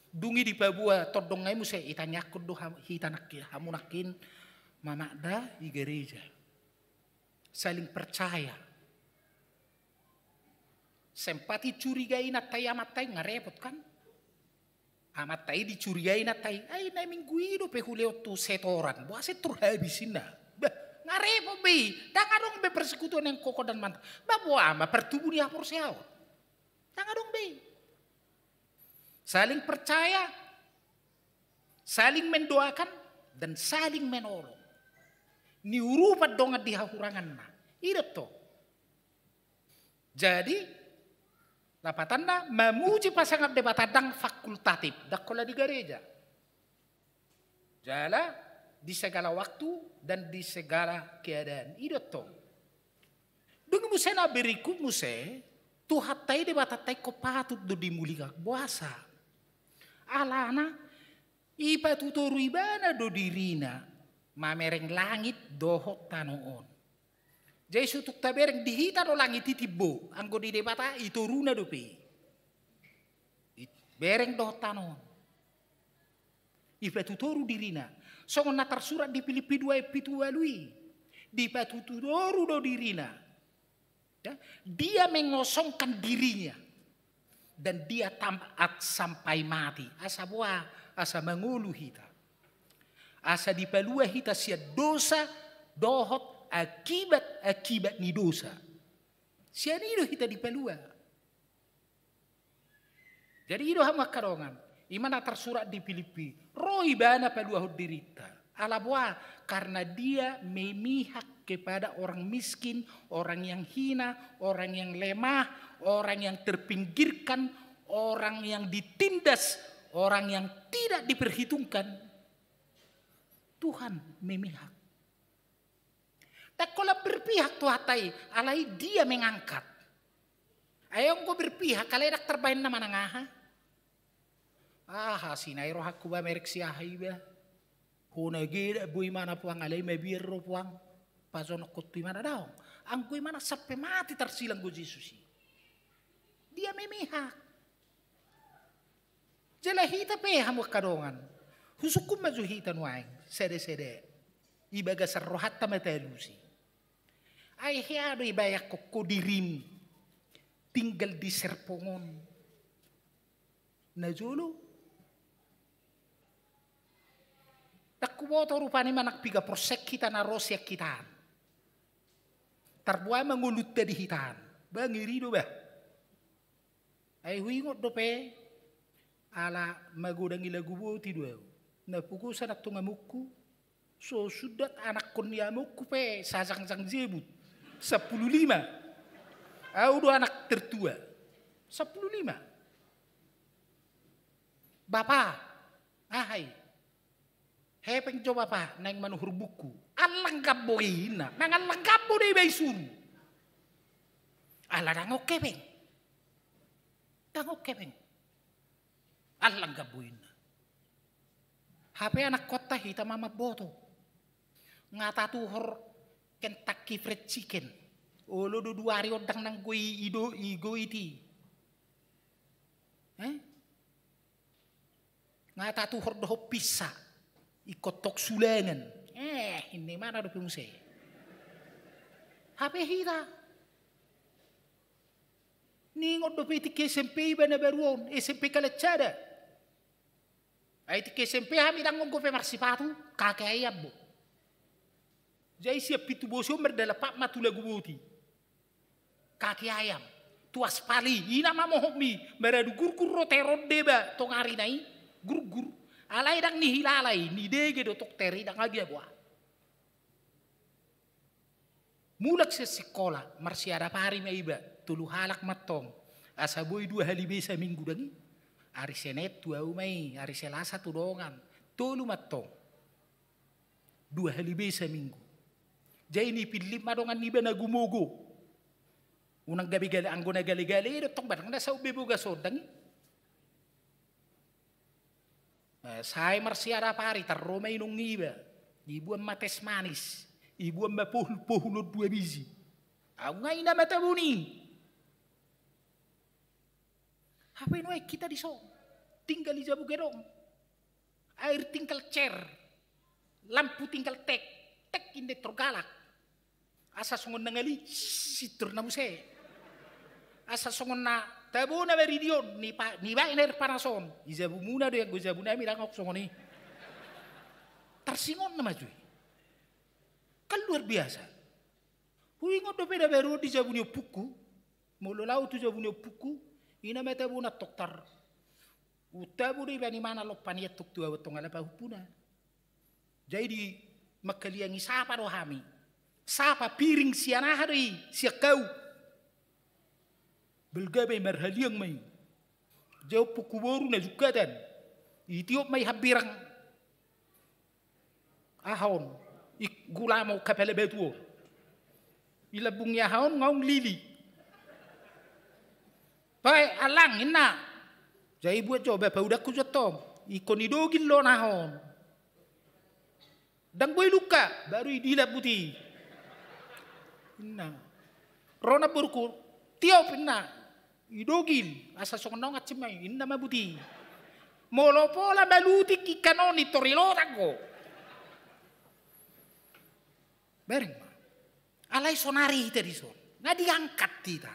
Dung i dipaboa tondong nga i muse, itangiangkon do ha-, hita nangkin, hamu nangkin mamakda i gareja. Saling percaya. Sempat i curiga inanta i amanta i, nga repot kan? Amanta i dicurigai inanta i, ai na minggu i dope hulehon tu setoran, boha setor habis inna. Bah, nga repot be i, ndang adong be persekutuan yang kokoh dan mantap. Bah, boha ma partubu ni haporseaon? Ndang adong be i. Saling percaya, saling mendoakan, dan saling menolong. Niurupan dongan di hahuranganna. I do tong. Jadi, lapatanna, mamuji pasangap Debata ndang fakultatif, ndang holan di gareja. Jala di segala waktu dan di segala keadaan. I do tong. Dung muse na berikut muse, Tuhanta i Debatanta i ingkon patut do dimuliakan, boasa? Alana, ipatutoru ibana do dirina, mamereng langit dohot tano on. Jadi so tung tabereng, di hita do langit i timbo, anggo di Debata i toruna dope i. I-, bereng dohot tano on. Ipatutoru dirina. Songon na tarsurat di Pilippi dua ayat pitu ualu i. Dipatutoru do dirina. Ya, dia mengosongkan dirinya. Dan dia taat sampai mati. Asa boha, asa mangolu hita. Asa dipalua hita sian dosa, dohot akibat-akibat ni dosa. Sian i do hita dipalua. Jadi i do hamu angka dongan. I ma na tarsurat di Pilippi. Ro ibana paluahon dirinta. Ala boha? Karena dia memihak kepada orang miskin, orang yang hina, orang yang lemah, orang yang terpinggirkan, orang yang ditindas, orang yang tidak diperhitungkan. Tuhan memihak. Ndang holan berpihak Tuhanta i, alai Dia mengangkat. Ai anggo berpihak, alai ndang tarbaen na manang aha. Aha, sinai rohangku ba merek si aha iba. Hona ge ndang boi imana puang, alai mabiar do puang. Pajonokhon tu imana daong. Anggo imana sampe mate tarsilang do Jesus i. Dia memihak. Jala hita pe hamu angka dongan. Husungkun ma jo hita nuaeng, sada-sada. I bagasan rohanta ma talusi. Ai hea do ibaen ho dirim. Tinggal di serpong on. Na jolo. Ndang huboto rupani manang piga porsek hita na ro sian hitaan. Tarboa ma ngolunta di hitaan. Ba ngeri do ba. Ai huingot dope, ala magodang i lagu boti do au. Na pugosan antong amongku, so sundat anakkon ni amongku pe sajangjang jebut. Sampulu lima. Au do anak tertua. Sampulu lima. Bapa, aha i? Hepeng jo bapa, naeng manuhor buku. Allang gambo i inna, mangallang gambo do iba isuru. Ala ndang on hepeng. Ndang on hepeng. Allang gambo inna. Hape anakkonta hita ma mamboto. Nga tatuhor Kentucky Fried Chicken. Olo do dua ari on ndang nanggo i, i do, i go iti. Eh? Nga tatuhor dohot pizza. Ingkon tong sulangan. Eh, inna imana dope muse. Hape hita. Ningot dope tingki S M P iba na baru on, S M P Kalansada. Ai tingki S M P hami ndang on dope marsipatu, kaki ayam bo. Jai sian Pintu Bosi on mardalan pat ma tu Laguboti. Kaki ayam. Tu aspal i, i na mamohon mi, maradu gurgur ro teron deba, tong ari na i, gurgur. Alai ndang nihilala i, nidege do tong ter i ndang abia boa. Mulak sian sikola, marsiadap ari ma iba, tolu halak ma antong. Asa boi dua hali be saminggu dang i. Ari Senin tu au ma i, ari Selasa tu dongan. Tolu ma antong. Dua hali be saminggu. Jai nipillit ma dongan niba na gumogo. Unang gabe gale, anggo na gale-gale i do tong ba ndang na saut be boga sondang i. Eh, sai marsiadap ari, tarro ma inong niba. Ibuan ma teh manis. Ibuan ma pohul-pohul on dua biji. Au nga i na matabon i. Hape nuaeng hita dison. Tinggal i jabu gedong. Air tinggal cer. Lampu tinggal tek. Tek inda tor galak. Asa songon na ngali, sintor na muse. Asa songon na tabo na baridi on, nibaen air panas on. I jabumuna do i, anggo jabunami ndang songon i. Tarsingot na maju i. Kan luar biasa. Huingot dope na baru on di jabu ni ompungku. Molo lao tu jabu ni ompungku, i na matabona tong tar. Untabo do iba ni mana lompan i antong tu au antong ala pahumpuna. Jadi mangkaliangi sapa do hami. Sapa piring sian aha do i, sian hau. Balga be marhaliang ma i. Jai ompungku boru na jungkatan. Itiop ma i hambirang. Aha on, i gulamo kapala batu on. I lambung ni aha on, ngaung lili. Pae, allang, inna. Jai buat jo, ba paudakku jo tong. Ingkon idogil do on aha on. Ndang boi lungka, baru idilap buti. Inna. Ro namborungku, tiop inna. Idogil, asa songon naung ancim ma i, inna ma buti. Molo pola malutik ingkanon i tor i lotang ho. Bereng ma. Alai sonari hita dison. Nga diangkat hita.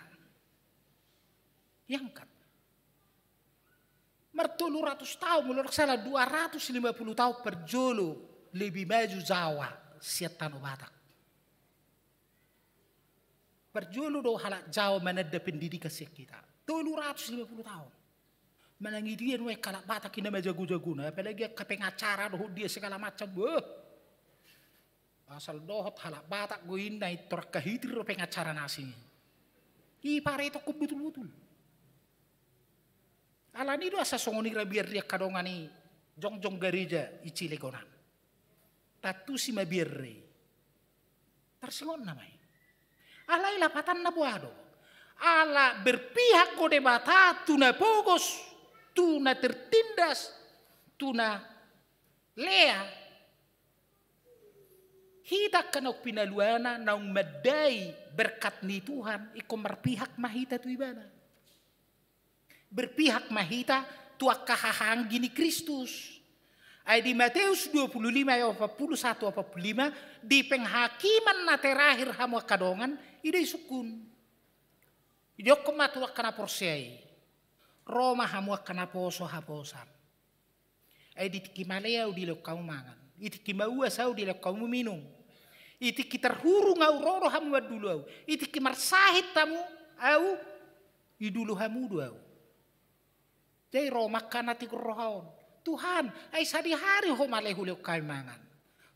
Diangkat. Martolu ratus taon, molo ndang salah dua ratus lima puluh taon parjolo lebih maju Jawa sian tano Batak. Parjolo do halak Jawa mananda pendidikan sian hita. Tolu ratus lima puluh taon. Manang i dia nuaeng halak Batak i na majago-jagona, apalagi angka pengacara dohot dia segala macam. Wah. Asal dohot halak Batak do inna i tor angka hitir do pengacara na asing i. I paretokkon butul-butul. Alani do asa songon i ra biar di angka dongan i jongjong gareja i Cilegon an. Tantu si mabiar i. Tarsingonna ma i. Alai lapatanna boha do? Ala berpihak do Debata tu na pogos, tu na tertindas, tu na lea. Hita angka naung pinaluana, naung mandai berkat ni Tuhan, ingkon marpihak ma hita tu ibana. Berpihak ma hita tu angka hahaanggi ni Kristus. Ai di Mateus dua puluh lima ayat opat puluh satu, opat puluh lima, di penghakiman na terakhir hamu angka dongan, i do isungkun. Idokkon ma tu angka na porsea i. Ro ma hamu angka na poso haposan. Ai di tingki male ahu dilehon hamu mangan. I tingki mauas ahu dilehon hamu minum. I tingki tarhurung ahu ro do hamu mandulu ahu. I tingki marsahit hamu ahu idulu hamu do ahu. Jadi ro ma angka na tigor roha on. Tuhan, ai sadihari ho male hulehon hami mangan.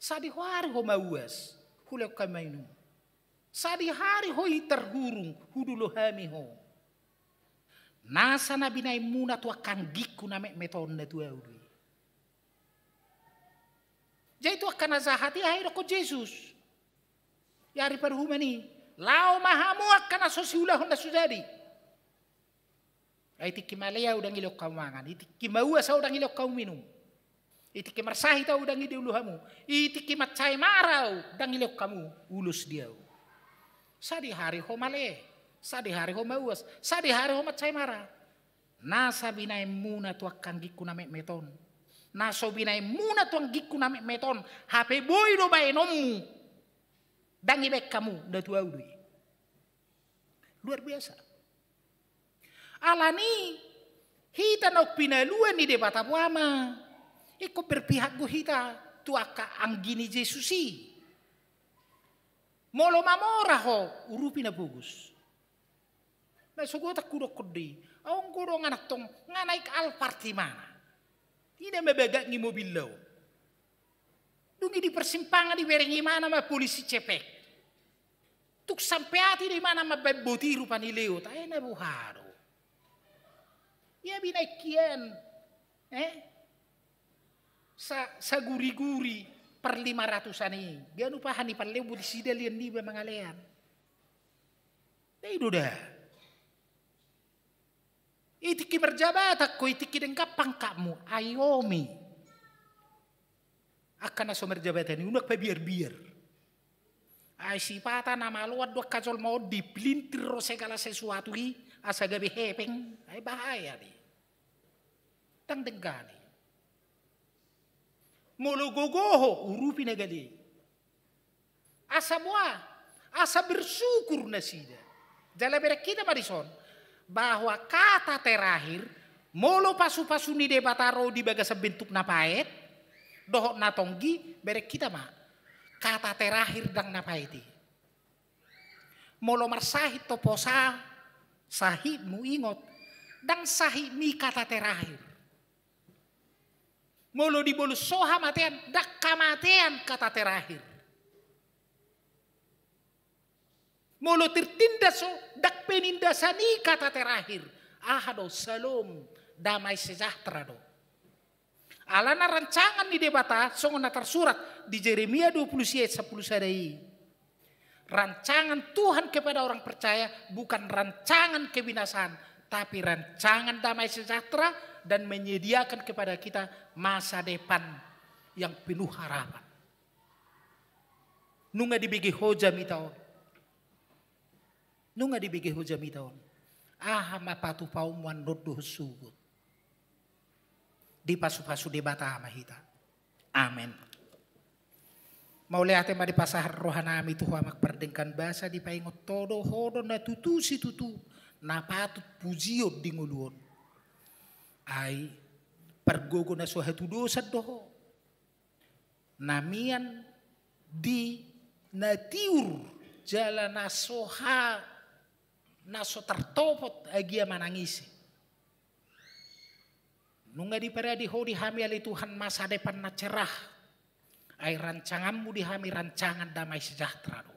Sadihari ho mauas hulehon hami minum. Sadihari ho i tarhurung hudulu hami ho. Nasa na binaenmuna tu angka anggingku na metmet on na tu ahu do i. Jadi tu angka na jahat i aha idokkon Jesus? Di ari paruhuman i. Laho ma hamu angka na so siulahon na so jadi. Ai tingki male ahu ndang dilehon hamu mangan, i tingki mauas ahu ndang dilehon hamu minum. I tingki marsahit ahu ndang idulu hamu. I tingki mansai mara ahu ndang dilehon hamu ulos di ahu. Sadihari ho male, sadihari ho mauas, sadihari ho mansai mara. Nasa binaenmuna tu angka anggingku na metmet on. Na so binaenmuna tu anggingku na metmet on, hape boi do baenonmu. Ndang ibaen hamu, na tu ahu do i. Luar biasa. Alani hita naung pinalua ni Debata boha ma. Ingkon berpihak do hita tu angka anggi ni Jesus i. Molo mamora ho, urupi na pogos. Na so godang hudokkon do i. Ahu anggo dongan antong nga naik Alphard imana. I na mabagak ni mobilna on. Dung i di persimpangan dibereng imana ma polisi cepek. Tung sampe atik do imana mambaen boti rupani lewat, ai na boha do. Ia binaen hian, eh? Sa, saguriguri par lima ratusan i. Ganup aha ni palleo polisi dalian niba mangalean. Dai do da. I tingki marjabatan ho, i tingki denggan pangkatmu, ai omi. Angka na so marjabatan i unang pabiar-biar. Ai sipata na maloan do angka jolma on dipelintir ro segala sesuatu i asa gabe hepeng, ai bahaya do i. Ndang denggan i. Molo gogo ho, urupi na gale. Asa boha, asa bersyukur nasida. Jala bereng hita ma dison, bahwa kata terakhir, molo pasu-pasu ni Debata ro di bagasan bentuk na paet, dohot na tonggi, bereng hita ma. Kata terakhir ndang na paet i. Molo marsahit ho posa, sahitmu ingot, ndang sahitmi kata terakhir. Molo dibolus ho hamatean, ndang hamatean kata terakhir. Molo tertindas ho, ndang penindasan i kata terakhir. Aha do, salom, damai sejahtera do. Alana rancangan ni Debata, songon na tarsurat di Jeremia dua puluh sia ayat sampulu sada i. Rancangan Tuhan kepada orang percaya bukan rancangan kebinasaan, tapi rancangan damai sejahtera dan menyediakan kepada kita masa depan yang penuh harapan. Nunga dibege ho jamita on. Nunga dibege ho jamita on. Aha ma patupaonmu annon dohot sogot. Dipasu-pasu Debata ma hita. Amen. Mauliate ma dipasahat rohanami tu ho Amang pardenggan basa, dipaingot ho do, ho do na tutu situtu, na patut pujion di ngolu on. Ai pargogo na so hatudosan do ho. Na mian di na tiur jala na so ha, na so tartopot agia manangisi. Nunga diparade ho di hami ale Tuhan masa depan na cerah. Ai rancanganmu di hami rancangan damai sejahtera do.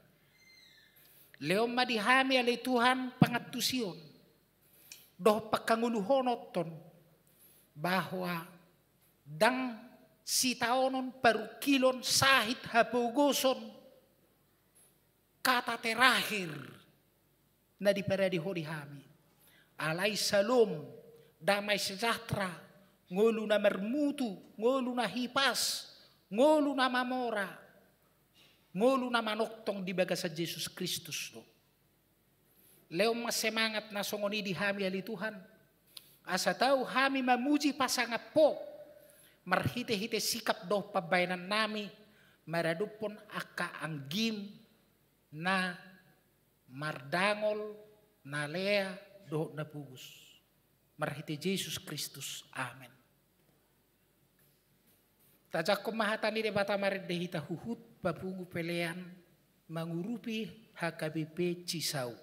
Lehon ma di hami ale Tuhan pangantusion dohot pangkangoluhononton, bahwa ndang sitaonon, parungkilon, sahit, hapogoson, kata terakhir na diparade Ho di hami. Alai syalom, damai sejahtera, ngolu na marmutu, ngolu na hipas, ngolu na mamora, ngolu na manongtong di bagasan Jesus Kristus do. Lehon ma semangat na songon i di hami, ale Tuhan, asa tau hami mamuji pasangap Ho marhite-hite sikap dohot pambahenan nami maradophon angka anggim na mardangol, na lea dohot na pogos. Marhite Jesus Kristus. Amen. Tajangkon ma hata ni Debata marende hita huhut papungu pelean mangurupi H K B P Cisau.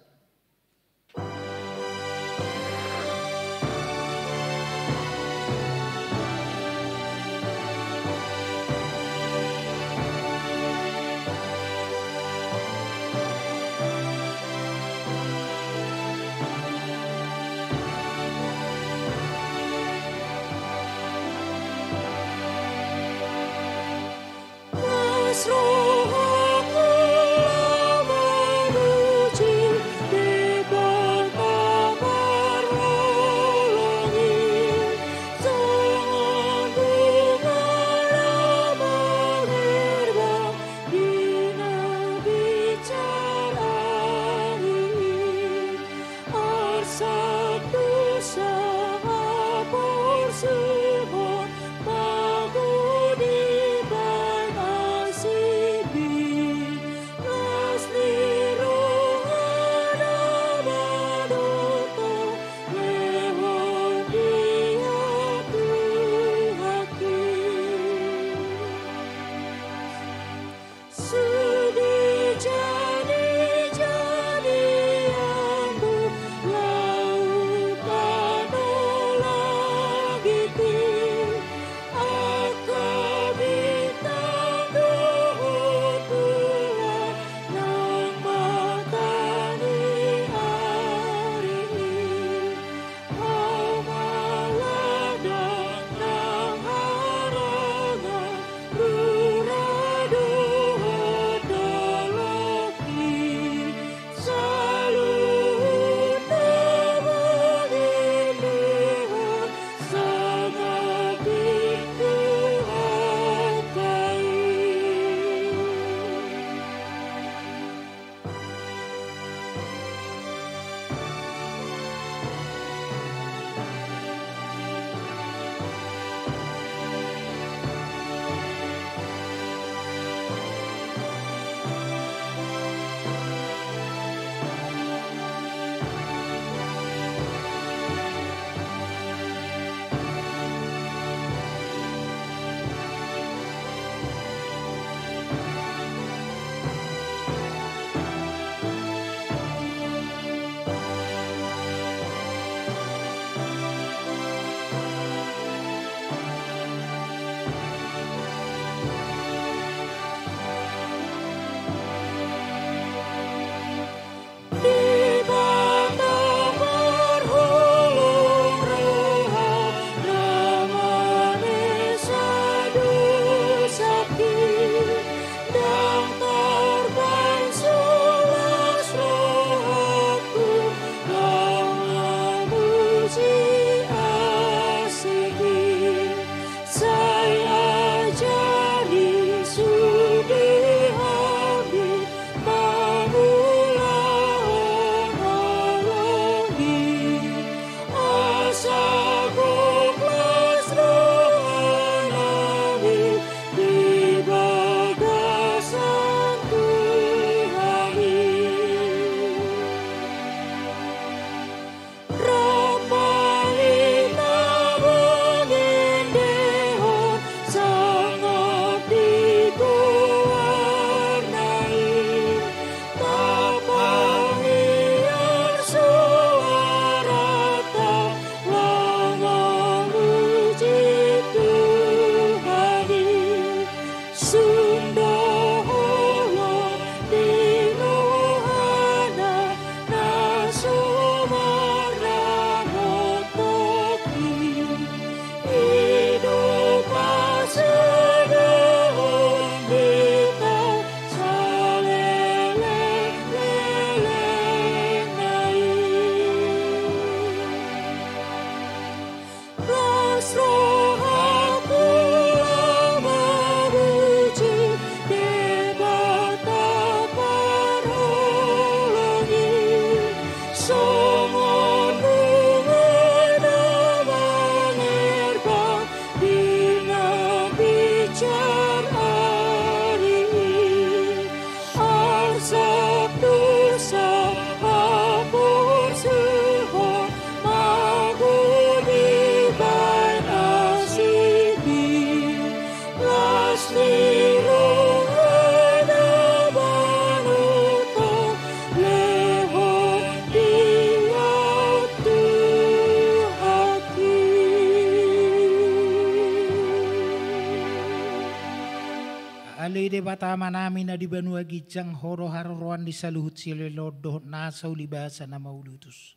Ale Debata Amanami na di banua ginjang, Ho do haroroan ni saluhut silehon dohot nasa ulibasa na mauliutus.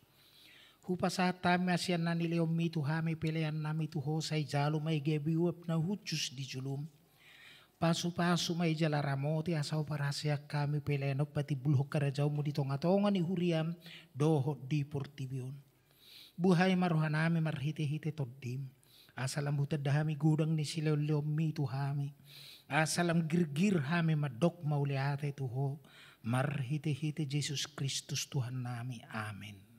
Hupasahat hami ma sian na nilehonMi tu hami peleannami tu Ho, sai jalo ma i gabe uap na hushus di jolom. Pasupasu ma i jala ramoti asa huparhaseang hami pelean on patimbulhon harajaonMu di tongatonga ni huriaM dohot di portibi on. Buhai ma rohanami marhitehite TondiM, asa lam hutanda hami godang ni silehonlehonMi tu hami, asa lam girgir hami mandok mauliate tu Ho, marhitehite Jesus Kristus Tuhannami. Amen.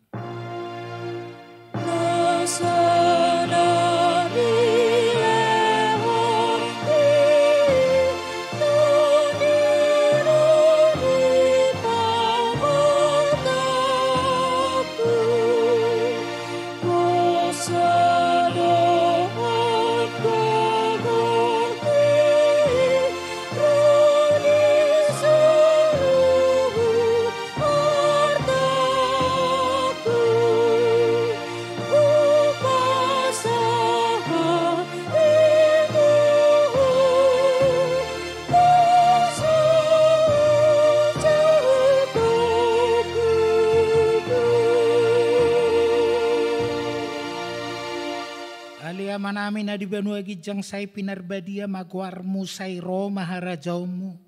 Ale Amanami na di banua ginjang, sai pinarbadia ma goarMu, sai ro ma harajaonMu.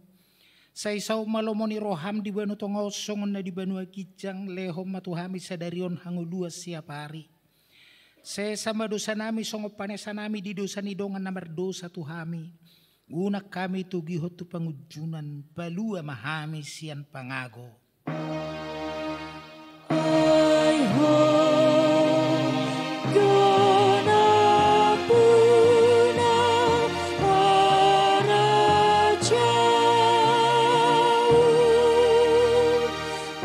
Sai saut ma lomo ni rohaM di banua tonga on songon na di banua ginjang. Lehon ma tu hami sadari on hangoluan siapari. Sesa ma dosanami songon panesanami di dosa ni dongan na mardosa tu hami. Unang hami togihon tu pangunjunan, palua ma hami sian pangago. Ai Ho do nampuna harajaon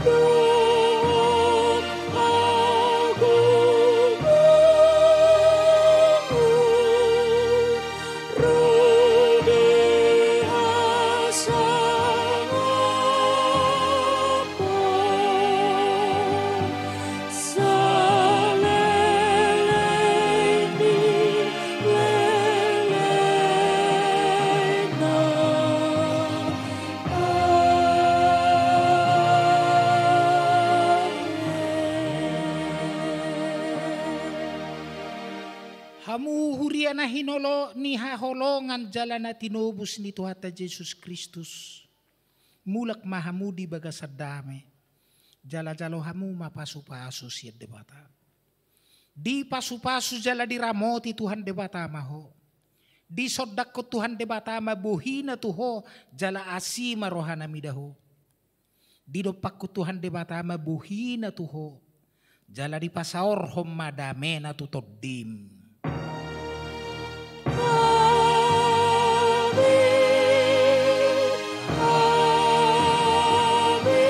dohot hagogoon ro di hasangapon saleleng ni lelengna. Amen. Hamu huria na hinolo ni haholongan jala na tinobus ni Tuhanta Jesus Kristus, mulak ma hamu di bagasan dame, jala jalo hamu ma pasupasu sian Debata. Dipasupasu jala diramoti Tuhan Debata ma ho. Disondangkon Tuhan Debata ma bohiNa tu ho, jala asi ma rohaNa mida ho. Didompakkon Tuhan Debata ma bohiNa tu ho, jala dipasaorhon ma dameNa tu tondim. Amin. Amin. Amin.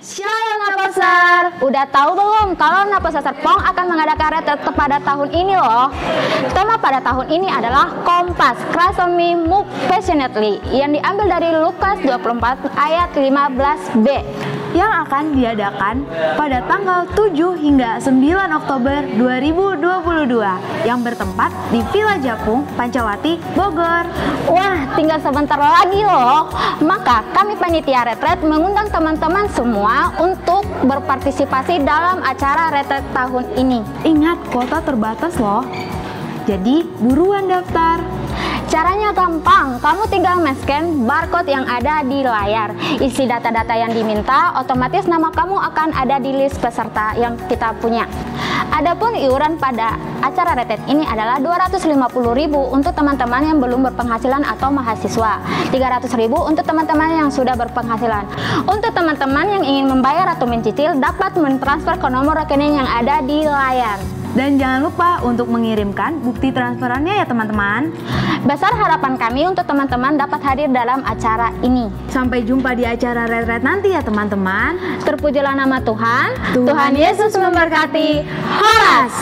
Shalom Naposar, udah tahu belum kalau Naposar Serpong akan mengadakan retret pada tahun ini loh? Tema pada tahun ini adalah Kompas, Christ on Me, Move Passionately, yang diambil dari Lukas dua puluh empat ayat lima belas b. Yang akan diadakan pada tanggal tujuh hingga sembilan Oktober dua ribu dua puluh dua, yang bertempat di Villa Japung, Pancawati, Bogor. Wah, tinggal sebentar lagi loh. Maka kami panitia retret mengundang teman-teman semua untuk berpartisipasi dalam acara retret tahun ini. Ingat, kuota terbatas loh. Jadi, buruan daftar. Caranya gampang, kamu tinggal men-scan barcode yang ada di layar. Isi data-data yang diminta, otomatis nama kamu akan ada di list peserta yang kita punya. Adapun iuran pada acara retret ini adalah dua ratus lima puluh ribu untuk teman-teman yang belum berpenghasilan atau mahasiswa, tiga ratus ribu untuk teman-teman yang sudah berpenghasilan. Untuk teman-teman yang ingin membayar atau mencicil, dapat mentransfer ke nomor rekening yang ada di layar. Dan jangan lupa untuk mengirimkan bukti transferannya ya, teman-teman. Besar harapan kami untuk teman-teman dapat hadir dalam acara ini. Sampai jumpa di acara retret nanti ya, teman-teman. Terpujilah nama Tuhan. Tuhan Yesus memberkati. Horas.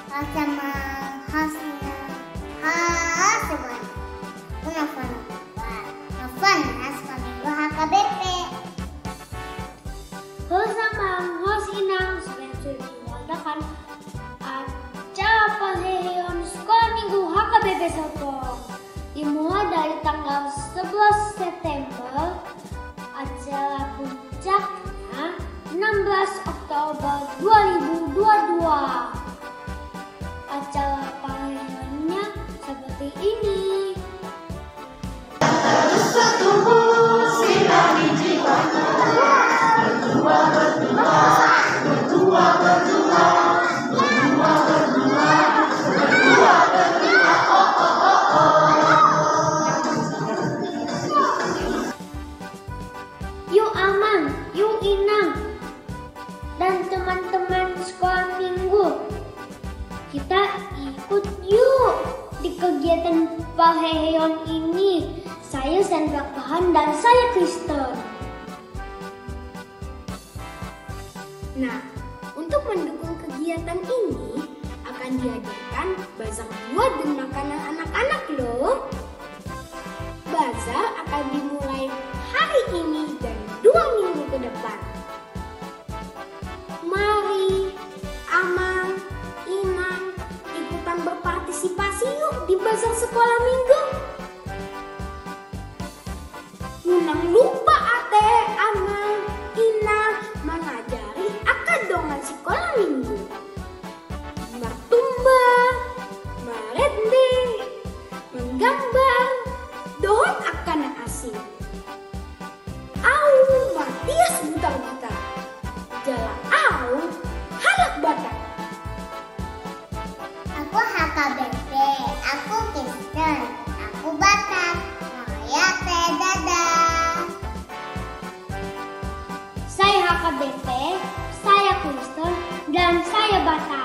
Horas Amang, horas Inang, horas Sobat. Unang horas, unang horas, Sobat Minggu H K B P. Horas Amang, horas Inang, sudah sudah diadakan acara parheheon Sekolah Minggu H K B P Serpong. Dimulai dari tanggal sebelas September, acara puncaknya enam belas Oktober dua ribu dua puluh dua. Acara parheheonnya seperti ini. Yu Amang, yu Inang, dan teman-teman Sekolah Minggu, kita ikut yuk di kegiatan parheheon ini. Saya Sandra Farhan dan saya Kristen. Nah, untuk mendukung kegiatan ini, akan diadakan bazar buah dan makanan anak-anak loh. Bazar akan dimulai hari ini dan dua minggu ke depan. Mari, Amang, Inang, ikutan berpartisipasi yuk di bazar Sekolah Minggu. Unang lupa ate, Amang, Inang, mangajari angka dongan Sekolah Minggu. Martumbar, marende, manggambar, dohot angka na asing. Au Matias Butar-Butar. Jala au halak Batak. Aku H K B P, aku Kristen, aku Batak. Mauliate, dadah. Saya H K B P, saya Kristen, dan saya Batak.